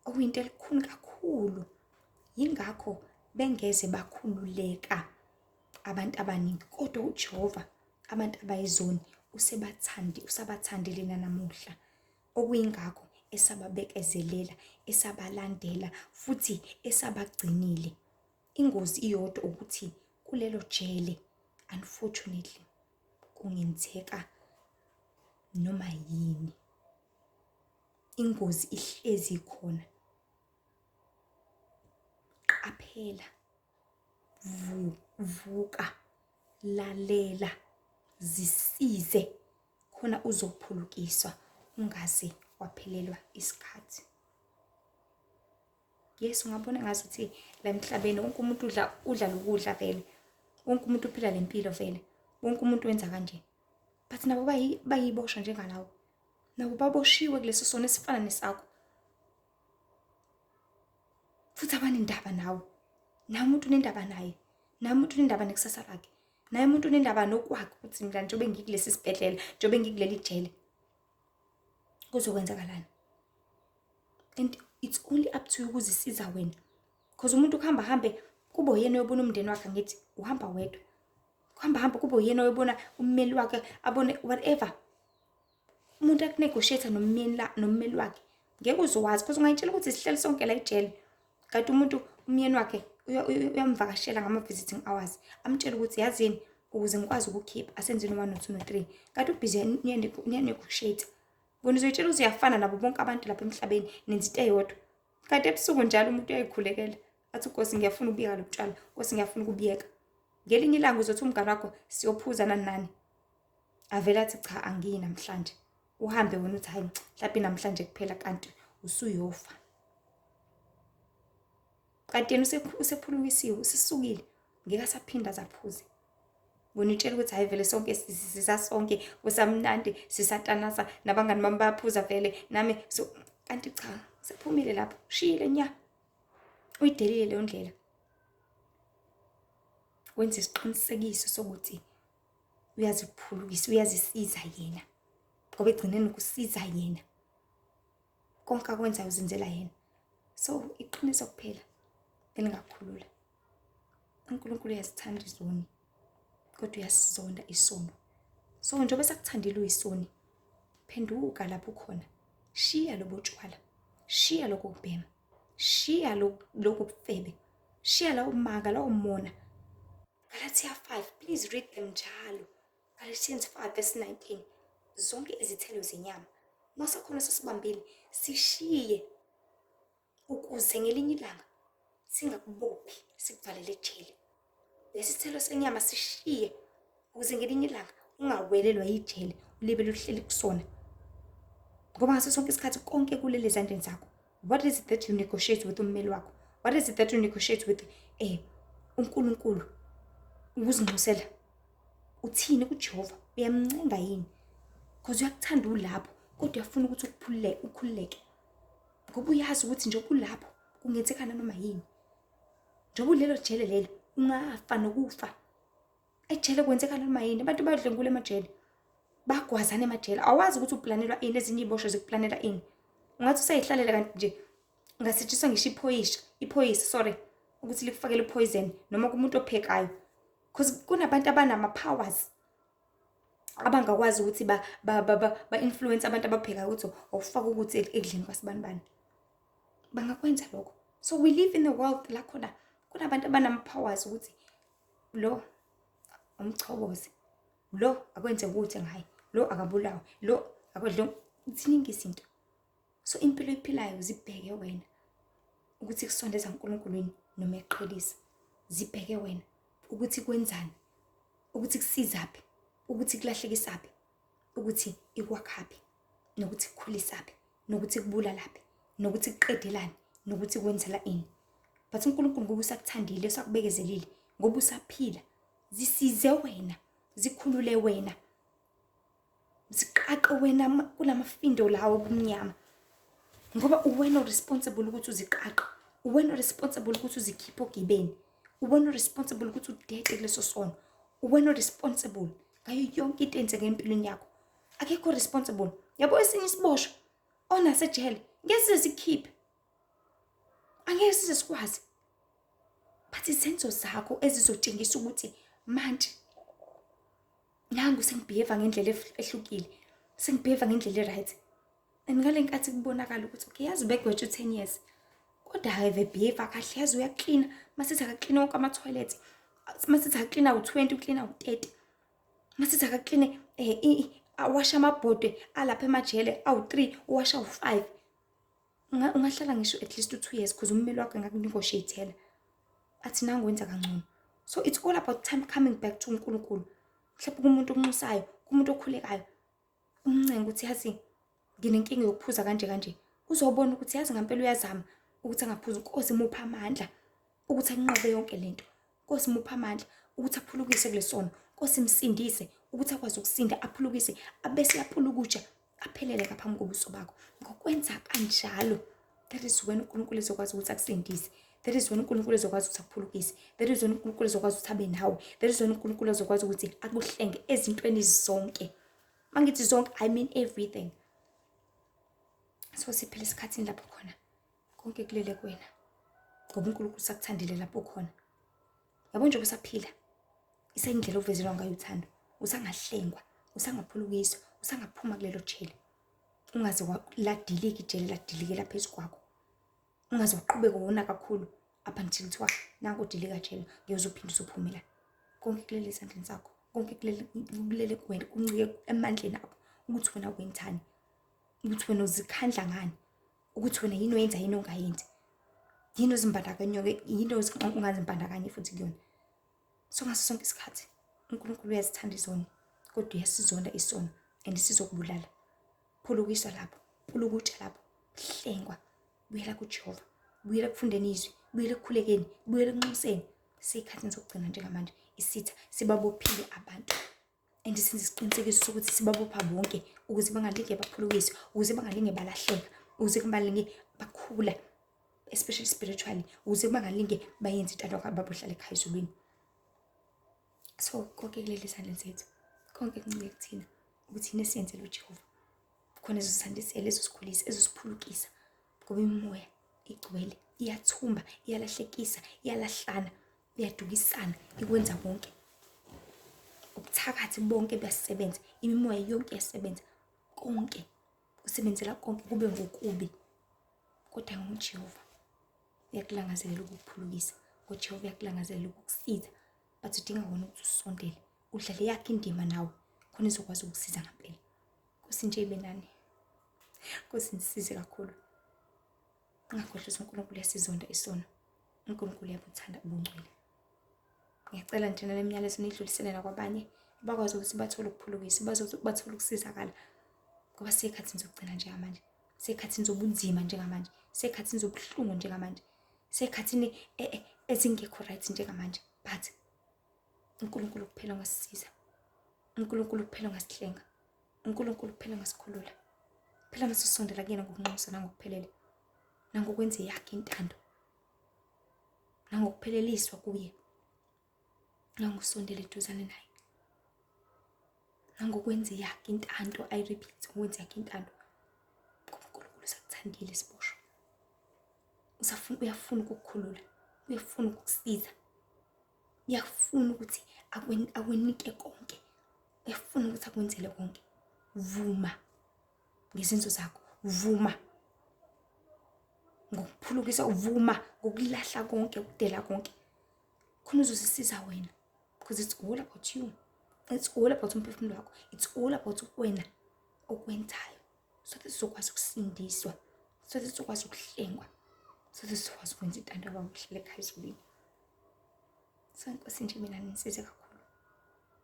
okuyinto elikhuni kakhulu. Yingakho bengeze bakhululeka abantu abaningi, kodwa uJehova abantu abayizoni usebathandi, usabathandile nanamuhla. Okuyingakho esababekezelela, esabalandela futhi esabagcinile. Ingozi iyodwa ukuthi kulelo jele unfortunately kungenzeka noma yini. Ingozi ihlezi ikhona. Qaphela, vuka, lalela, zisize khona uzophulukiswa ungaze waphelelwa isikhathi. Yes, ungabona ngazuthi la emhlabeni wonke umuntu udla udla lokudla vele, wonke umuntu uphila le mpilo vele, wonke umuntu wenza kanje, but nabo bayiboshwa njengalawo, nabo baboshiwe kuleso sono esifana nesakho, futhi abanendaba nawe. Nawe umuntu unendaba naye, nawe umuntu unendaba nekusasa lakhe, naye umuntu unendaba nokwakhe ukuthi mina njengoba ngikulesi sibhedlela, njengoba ngikuleli jele, kuzokwenzakalani. And it's only up to you ukuzisiza wena, because umuntu ukuhamba hambe kube uyena oyobona umndeni wakhe, angithi uhamba wedwa, kuhamba hambe kube uyena oyobona ummeli wakhe, abone whatever umuntu akunegotiate nommeli la nommeli wakhe. Ngeke uzowazi because ungayitshela ukuthi sihleli sonke la ejele, kanti umuntu umyeni wakhe uyamvakashela ngama-visiting hours, amtshele ukuthi yazini, ukuze ngikwazi ukukhipha asenzeni 1 no 2 no 3, kanti ubhizi niyanegotiate. Wena uzoyitshela ukuthi uyafana nabo bonke abantu lapha emhlabeni, nenza into eyodwa, kanti ebusuku njalo umuntu uyayikhulekela athi, Nkosi, ngiyafuna ukubiyeka lo tshwala, Nkosi, ngiyafuna ukubiyeka. Ngelinye ilanga uzothi umngane wakho siyophuza nani nani, avele athi cha, angiyi namhlanje, uhambe wena uthi hayi, mhlawumbe namhlanje kuphela, kanti usuyofa, kanti yena usephulukisiwe, usesukile, ngeke asaphinda azaphuze. Wena utshela ukuthi hayi vele sonke sisasonke kusamnandi, sisatanasa nabangani bami bayaphuza vele nami so, kanti cha, sephumile lapho, shiyile nya, uyidelile leyo ndlela. Wenza isiqinisekiso sokuthi uyaziphulukisa, uyazisiza yena, ngoba ekugcineni kusiza yena konke akwenzayo, uzenzela yena. So iqiniso kuphela elingakhulula. UNkulunkulu uyazithanda izoni, kodwa uyasizonda isono. So njengoba esakuthandile uyisoni, phenduka lapho ukhona, shiya lobo tshwala, shiya lokho kubhema, shiya lokhu bufebe, shiya lawo manga, lawo mona. Galatia 5, please read them njalo. Galatians 5 verse 19. Zonke izithelo zenyama masakhona sasibambile, sishiye ukuze ngelinye ilanga singakubophi sikuvalele ejele. Lesi sithelo senyama sishiye ukuze ngelinye ilanga ungawelelwa yijele, ulibele uhleli kusona, ngoba ngaso sonke isikhathi konke kulele ezandleni zakho. What is it that you negotiate with ummeli wakho? What is it that you negotiate with uNkulunkulu? Ukuzinxusela uthini kuJehova? Uyamncenga yini? Because uyakuthanda ulapho, kodwa uyafuna ukuthi ukuphululeke, ukhululeke, ngoba uyazi ukuthi njengoba ulapho kungenzekana noma yini. Njengoba ulelo jele lelo, ungafa nokufa ejele, kwenzeka noma yini. Abantu bayadlwengula emajele, bagwazana emajele, awazi ukuthi uplanelwa ini, ezinye iy'boshwa zikuplanela ini. Ungathi usayihlalela, kanti nje ungasetshenziswa ngisho iphoyisa, iphoyisa, sorry, ukuthi likufakele poison, noma kumuntu ophekayo, because kunabantu abanama-powers abangakwazi ukuthi ba-influence abantu abaphekayo ukuthi awufake ukuthi ekudleni kwasibanibani, bangakwenza lokho. So we live in a world la khona kunabantu abanama-powers ukuthi lo umchoboze, lo akwenze ukuthi ngaye, lo akabulawe, lo akodlo, ziningi izinto. So impilo oyiphilayo, zibheke wena ukuthi kusondeza uNkulunkulu noma eqhelisa. Zibheke wena ukuthi kwenzani, ukuthi kusizaphi, ukuthi kulahlekisaphi, ukuthi ikwakhaphi, nokuthi kukhulisaphi. Nokuthi kubulalaphi, nokuthi kuqedelani, nokuthi kwenzela ini. But uNkulunkulu ngoba usakuthandile, usakubekezelile, ngoba usaphila, zisize wena, zikhulule wena, ziqaqe wena kulamafindo lawo obumnyama. Ngoba uwena responsible ukuthi uziqaqe, uwena responsible ukuthi uzikhiphe ogibeni, uwena responsible ukuthi udede kuleso sono, uwena responsible ngayo yonke into eyenzeka empilweni yakho. Akekho responsible. Yabo esinye isiboshwa onasejele ngeke size sikhiphe, angeke size sikwazi. But izenzo zakho ezizotshengisa ukuthi manje nangu sengibehave ngendlela ehlukile, sengibehave ngendlela e-right. And ngale nkathi kubonakala ukuthi okay, yazi ubegwetshwa u-10 years, kodwa have behave kahle, yazi uyaklina. Masithi akaklina wonke ama-toilet, masithi akaklina u-20, uklina u-30. Masithi akakline awasha amabhodwe alapha emajele awu-3, uwasha u-5. Ungahlala ngisho at least u-2 years because ummeli wakho engakunegotiate-ela athi nangu wenza kangcono. So it's all about time coming back to uNkulunkulu. Mhlawumbe kumuntu onxusayo, kumuntu okhulekayo, umncenge ukuthi yazi nginenkinga yokuphuza kanje kanje. Uzobona ukuthi yazi ngempela uyazama ukuthi angaphuzi. Nkosi mupha amandla ukuthi anqobe yonke lento. Nkosi mupha amandla ukuthi aphulukise kulesono. Nkosi msindise ukuthi akwazi ukusinda, aphulukise, abese yaphulukutsha aphelele ngaphambi kobuso bakho. Ngokwenza kanjalo, that is when uNkulunkulu ezokwazi ukuthi akusindise. That is when uNkulunkulu ezokwazi ukuthi akuphulukise. That is when uNkulunkulu ezokwazi ukuthi abe nawe. That is when uNkulunkulu ezokwazi ukuthi akuhlenge ezintweni zonke. Mangithi zonke, I mean everything. So siphila esikhathini lapho khona konke kulele kuwena, ngoba uNkulunkulu usakuthandile lapho khona. Yabo njengoba usaphila, iseyindlela ovezelwa ngayo uthando. Usangahlengwa, usangaphulukiswa, usangaphuma kulelo jele. Ungaze ladilika ijele, ladilikela phezu kwakho. Ungaze waqhubeka wona kakhulu up until kuthiwa nanku udilika jele, ngeke uphinde usuphumela. Konke kulele ezandleni zakho, konke kulele kuwena, kuncike emandleni akho ukuthi wena wenzani, ukuthi wena uzikhandla ngani, ukuthi wena yini oyenza, yini ongayenzi, yini ozimbandakanya, yini ongazimbandakanyi futhi kuyona. So ngaso sonke isikhathi uNkulunkulu uyazithanda izoni, kodwa uyasizonda isono and sizokubulala. Phulukiswa lapho, phulukutsha lapho, hlengwa, buyela kuJehova, buyela ekufundeni izwi, buyela ekukhulekeni, buyela ekunxuseni. Seyikhathini sokugcina njengamanje, isitha sibabophile abantu. And senze isiqinisekiso sokuthi sibabopha bonke ukuze bangalinge baphulukiswe, ukuze bangalinge balahleka, ukuze bangalinge bakhula, especially spiritually, ukuze bangalinge bayenze intando kaBaba ohlala ekhaya ezulwini. So konke kuleli ezandleni zethu, konke kuncike kuthina ukuthi yini esiyenzela uJehova khona ezosandisela, ezosikhulisa, ezosiphulukisa, ngoba imimoya igcwele, iyathumba, iyalahlekisa, iyalahlana, iyadukisana, ikwenza konke. Ubuthakathi bonke buyasebenza, imimoya yonke iyasebenza, konke kusebenzela konke kube ngokubi. Kodwa ngoJehova uyakulangazelela ukukuphulukisa, ngoJehova uyakulangazelela ukukusiza, but udinga wona ukuthi usondele, udlale yakhe indima nawe khona izokwazi ukukusiza ngempela. Nkosi nje ibe nani, Nkosi nisize kakhulu. Ungakhohlwa ukuthi uNkulunkulu uyasizonda isono, uNkulunkulu uyabuthanda ubungcwele. Ngiyacela nje nale myalezo nidlulisele nakwabanye bakwazi ukuthi bathole ukuphulukiswa, bathole ukusizakala, ngoba seyikhathini zokugcina njengamanje, seyikhathini zobunzima njengamanje, seyikhathini zobuhlungu njengamanje, seyikhathini ezingekho right njengamanje. But uNkulunkulu kuphela ongasisiza, uNkulunkulu kuphela ongasihlenga, uNkulunkulu kuphela ongasikhulula. Phela masisondela kuyena ngokunxusa nangokuphelele, nangokwenza yakhe intando, nangokupheleliswa kuye, nangokusondela eduzane naye, nangokwenza yakhe intando. I repeat, ngokwenza yakhe intando. Ngoba uNkulunkulu usakuthandile siboshwa, usafuna, uyafuna ukukukhulula, uyafuna ukukusiza, uyafuna ukuthi akwenike konke, uyafuna ukuthi akwenzele konke. Vuma ngezenzo zakho, vuma ngokuphulukisa, vuma ngokulahla konke, ukudela konke, khona uzosisiza wena, because it's all about you, it's all about umphefumulo wakho, it's all about wena okwenzayo, so that sizokwazi ukusindiswa, so that sizokwazi ukuhlengwa, so that sizokwazi ukwenza intando yaBaba ohlala ekhaya ezulwini. So Nkosi nje mina nisize kakhulu,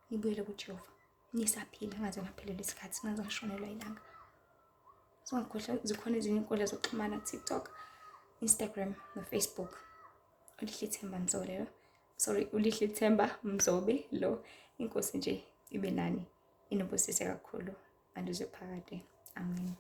nibuyele kuJehova nisaphila, ngaze ngaphelelwa isikhathi, ngaze ngashonelwa ilanga. Singakhohlwa zikhona ezinye inkundla zokuxhumana TikTok, Instagram noFacebook. Ulihle Themba Mzobe lo. Sorry, uLihle Themba Mzobe lo. Inkosi nje ibe nani inibusise kakhulu andizwe phakade. Amen.